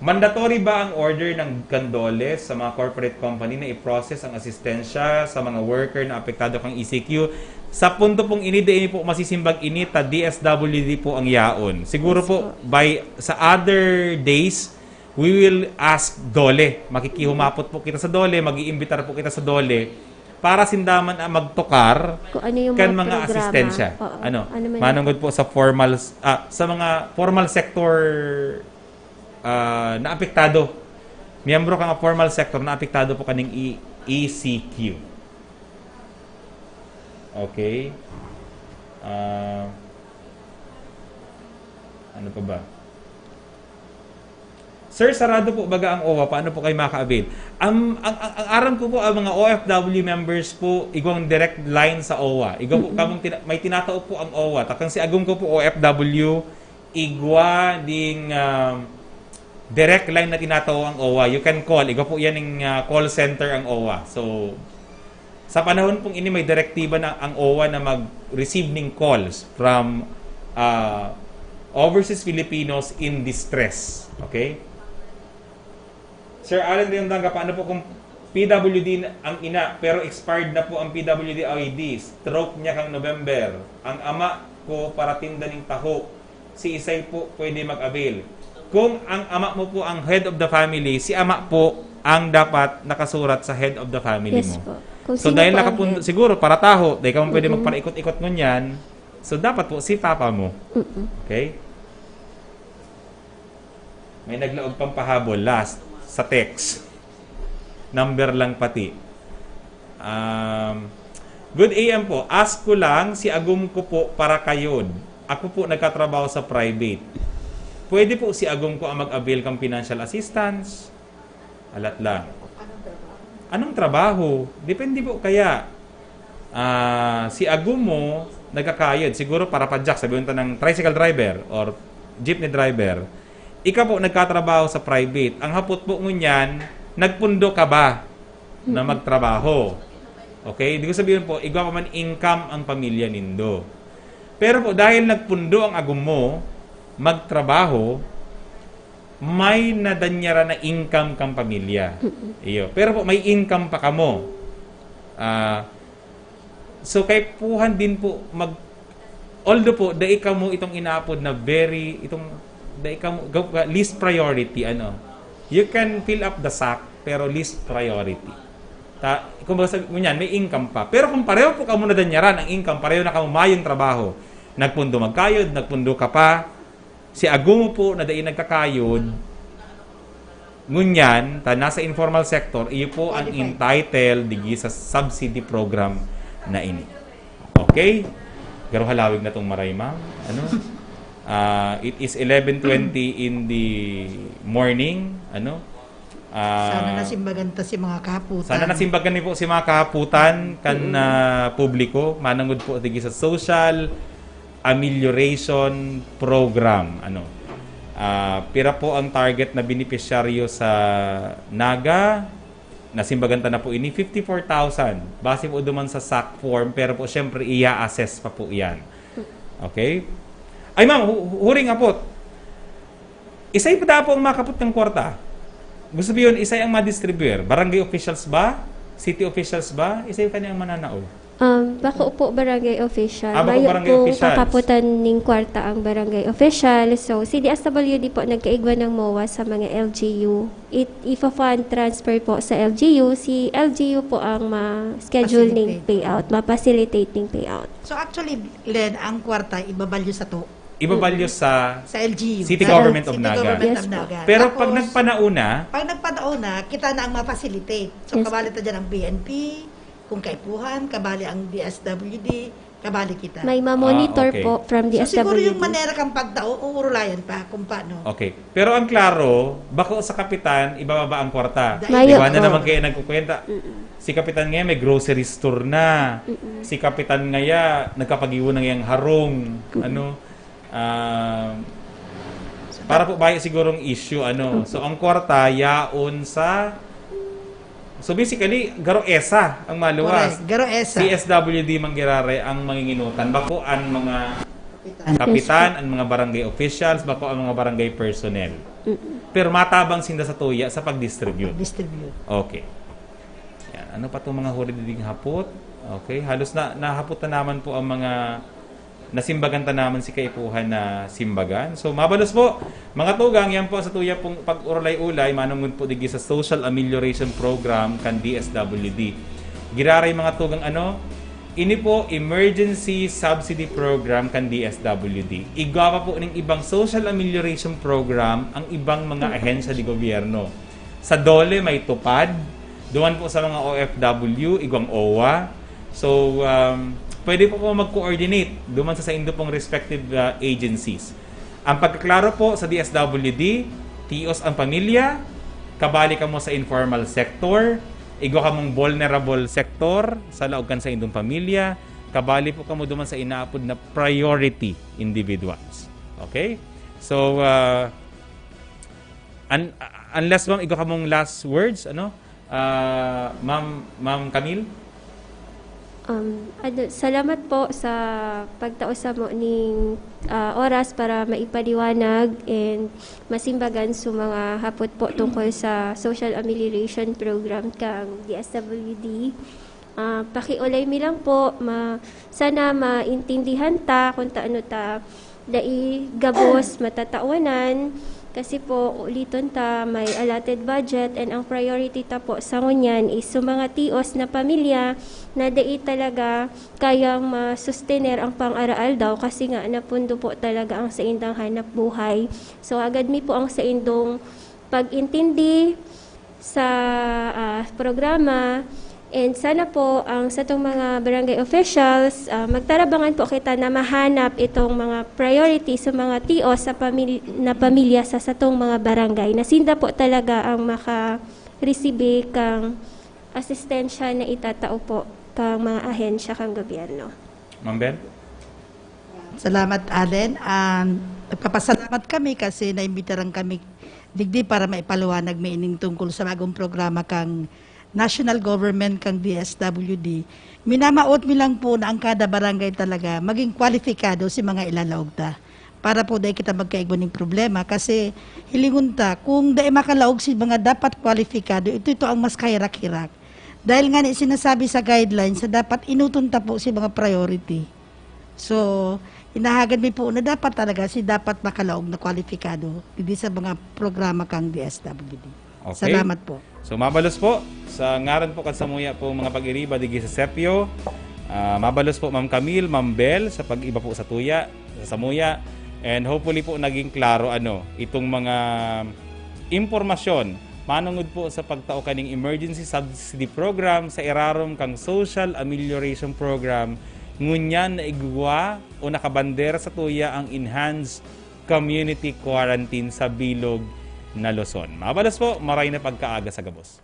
Mandatory ba ang order ng kan DOLE sa mga corporate company na i-process ang asistensya sa mga worker na apektado kang E C Q? Sa punto pong ini, di ini po masisimbag ini, ta D S W D po ang yaon. Siguro Yes po, po. By, sa other days, we will ask DOLE. Makikihumapot po kita sa DOLE, mag-iimbitar po kita sa DOLE para sinda man ang magtukar Kung ano yung kan mga mga programa. asistensya. Oo. Ano? Ano man Manunggod po sa formal, ah, sa mga formal sector, ah, na apektado. Miyembro ka nga formal sector na apektado po kaning E-, E C Q. Okay. Ah, ano pa ba? Sir, sarado po baga ang OWWA. Paano po kayo maka-avail? Ang, ang, ang, ang aram ko po, ang mga O F W members po, igwang direct line sa OWWA. Igwa po, kamong tina- may tinatao po ang OWWA. Takang si agom ko po, O F W, igwa ding, um, direct line na tinatao ang OWWA. You can call. Igwa po yan yung, uh, call center ang OWWA. So, sa panahon pong ini, may direktiba na ang OWWA na mag-receive ning calls from, uh, overseas Filipinos in distress. Okay? Sir Alan Leondanga, paano po kung P W D ang ina, pero expired na po ang P W D I D? Stroke niya kang November. Ang ama ko paratinda ning taho. Si Isay po pwede mag-avail. Kung ang ama mo po ang head of the family, si ama po ang dapat nakasurat sa head of the family Yes mo. po. Kung So, sino dahil po ang nakapundo, head. Siguro para taho, dahil ka man pwede Mm-mm. magparaikot-ikot ngunyan, so dapat po si papa mo. Mm-mm. Okay? May naglaog pang pahabol last sa text. Number lang pati. Um, good A M po. Ask ko lang, si agom ko po para kayod. Ako po nagkatrabaho sa private. Pwede po si agom ko ang mag-avail kang financial assistance? Alat lang. Anong trabaho? Depende po kaya. Ah, si agom mo, nagkakayod. Siguro para pa Jack, sabihin ta ng tricycle driver or jeepney driver. Ikaw po, nagkatrabaho sa private. Ang hapot po ngunyan, nagpundo ka ba na magtrabaho? Okay? Di ko sabihin po, igwa pa man income ang pamilya nindo. Pero po, dahil nagpundo ang agom mo, magtrabaho, may nadanyaran na income kang pamilya. Iyo. Pero po, may income pa kamo. Ah, so, kaipuhan din po mag-, although po, dai kamo itong inaapod na very, itong, dai kamo, ga-, ga-, least priority, ano. You can fill up the sack, pero least priority. Ta, kumbaga sabi mo niyan, may income pa. Pero kung pareho po kamo nadanyaran ang income, pareho na kamo mayong trabaho, nagpundo magkayod, nagpundo ka pa, si agom mo po na dai nagkakayod, Ngunyan, ta nasa informal sector, iyo po ang entitled digi sa subsidy program na ini. Okay? Pero halawig na tong maray, ma'am. Ano? Ah, it is eleven twenty in the morning. Ano? Ah, Sana nasimbagan ta si mga kahaputan. Sana nasimbagan niyo po si mga kahaputan kan ah, publiko, manangod po digi sa social amelioration program. Ano? Ah, pira po ang target na beneficiaryo sa Naga? Nasimbagan ta na po ini, fifty-four thousand. Base po duman sa sack form, pero po syempre iya-assess pa po yan. Okay? Ay ma'am, hu- hu- huring apot. Isay pa po ang makapot ng kwarta? Gusto sabihin, isay ang ma-distribuer? Barangay officials ba? City officials ba? Isay kani ang mananao? Um, bako po barangay official. Ah, bako Mayo barangay pong officials. kakaputan ning kwarta ang barangay official. So, si D S W D po nagkaigwa ng MOA sa mga L G U. It, ifa-fund transfer po sa L G U. Si L G U po ang ma-schedule ning Facilitate. Payout, ma-facilitate ning payout. So actually, Len, ang kwarta ibabalyo sa to. Ibabalyo sa Sa L G U. City Sa Government of City Naga. Government Yes of po. Naga. Pero pag Tapos, nagpanauna, pag nagpanauna, kita na ang ma-facilitate. So, Yes. Kabali ta dyan ang P N P, kung kaipuhan, kabali ang D S W D, kabali kita. May ma-monitor Ah, okay. po from So, siguro D S W D. Yung manera kang pagtao, uurulayan pa kung paano. Okay. Pero ang klaro, bako sa kapitan, ibababa ang kwarta. Mayo Iba na po. naman kayo nagkukwenta. Si kapitan ngayon may grocery store na. Si kapitan ngaya nagkapagiwo na ngayang harong. Ano? Ah, para po bayo sigurong issue, ano. So, ang kwarta, yaon sa... So, basically, garo esa ang maluwas. Correct. Garo esa. C S W D manggiraray ang manginginutan. Bako ang mga kapitan, ang mga barangay officials, bako ang mga barangay personnel. Pero matabang sinda sa tuya sa pag-distribute. Distribute. Okay. Yan. Ano pa itong mga huri diding hapot? Okay. Halos na nahapot na naman po ang mga nasimbagan ta naman si kaipuhan na simbagan. So, mabalos po, mga tugang, yan po sa tuya pong pag-urlay-ulay, manungod po digi sa Social Amelioration Program kan D S W D. Giraray mga tugang ano, ini po Emergency Subsidy Program kan D S W D. Igwa pa po ning ibang Social Amelioration Program ang ibang mga ahensya di gobyerno. Sa DOLE may TUPAD, duman po sa mga O F W, igwang OWWA. So, um, pwede po po mag-coordinate duman sa saindo pong respective uh, agencies. Ang pagkaklaro po sa D S W D, tios ang pamilya, kabali kamo sa informal sector, igwa kamong vulnerable sector sa laog kan saindong pamilya, kabali po kamo duman sa inaapod na priority individuals. Okay? So, uh, un- unless ma'am, igwa kamong last words, ano? Ah, ma'am, Ma'am Camille? Um, ano, salamat po sa pagtao samo ning ah, oras para maipaliwanag and masimbagan sa mga hapot po tungkol sa Social Amelioration Program kang D S W D. Ah, pakiulay mi lang po, ma, sana maintindihan ta kung taano ta dai gabos matatawanan. Kasi po, uliton ta, may allotted budget and ang priority ta po sa ngunyan is sa mga tios na pamilya na dai talaga kayang masustener ang pang-araal daw kasi nga napundo po talaga ang saindang hanap buhay. So, agad mi po ang saindong pag-intindi sa ah, programa. And sana po ang satong mga barangay officials, ah, magtarabangan po kita na mahanap itong mga priority sa mga tios sa pamil- na pamilya sa satong mga barangay. Na sinda po talaga ang maka-receive kang asistensya na itatao po kang mga ahensya kang gobyerno. Ma'am Bel? Salamat, Allen. And nagpapasalamat kami kasi naimbitaran kami digdi para maipaliwanag mi ining tungkol sa bagong programa kang national government kang D S W D. Minamaot mi lang po na ang kada barangay talaga maging kwalipikado si mga ilalaog ta. Para po dai kita magkaigwa ning problema kasi hilingon ta, kung dai makalaog si mga dapat kwalipikado, ito, ito ang mas kahirak-hirak. Dahil nga ni sinasabi sa guidelines sa dapat inuton ta po si mga priority. So, hinahagad mi po na dapat talaga si dapat makalaog na kwalipikado digdi sa mga programa kang D S W D. Okay. Salamat po. So, mabalos po, sa ngaran po kan samuya pong mga pag-iriba digi sa Sepio, ah, mabalos po Ma'am Camille, Ma'am Bel, sa pag-iba po sa tuya, sa samuya. And hopefully po naging klaro ano, itong mga impormasyon Manongod po sa pagtao kaning Emergency Subsidy Program sa irarom kan Social Amelioration Program, ngunyan na igwa o nakabandera sa tuya ang enhanced community quarantine sa bilog na Luzon. Mabalos po, maray na pagkaaga sa gabos.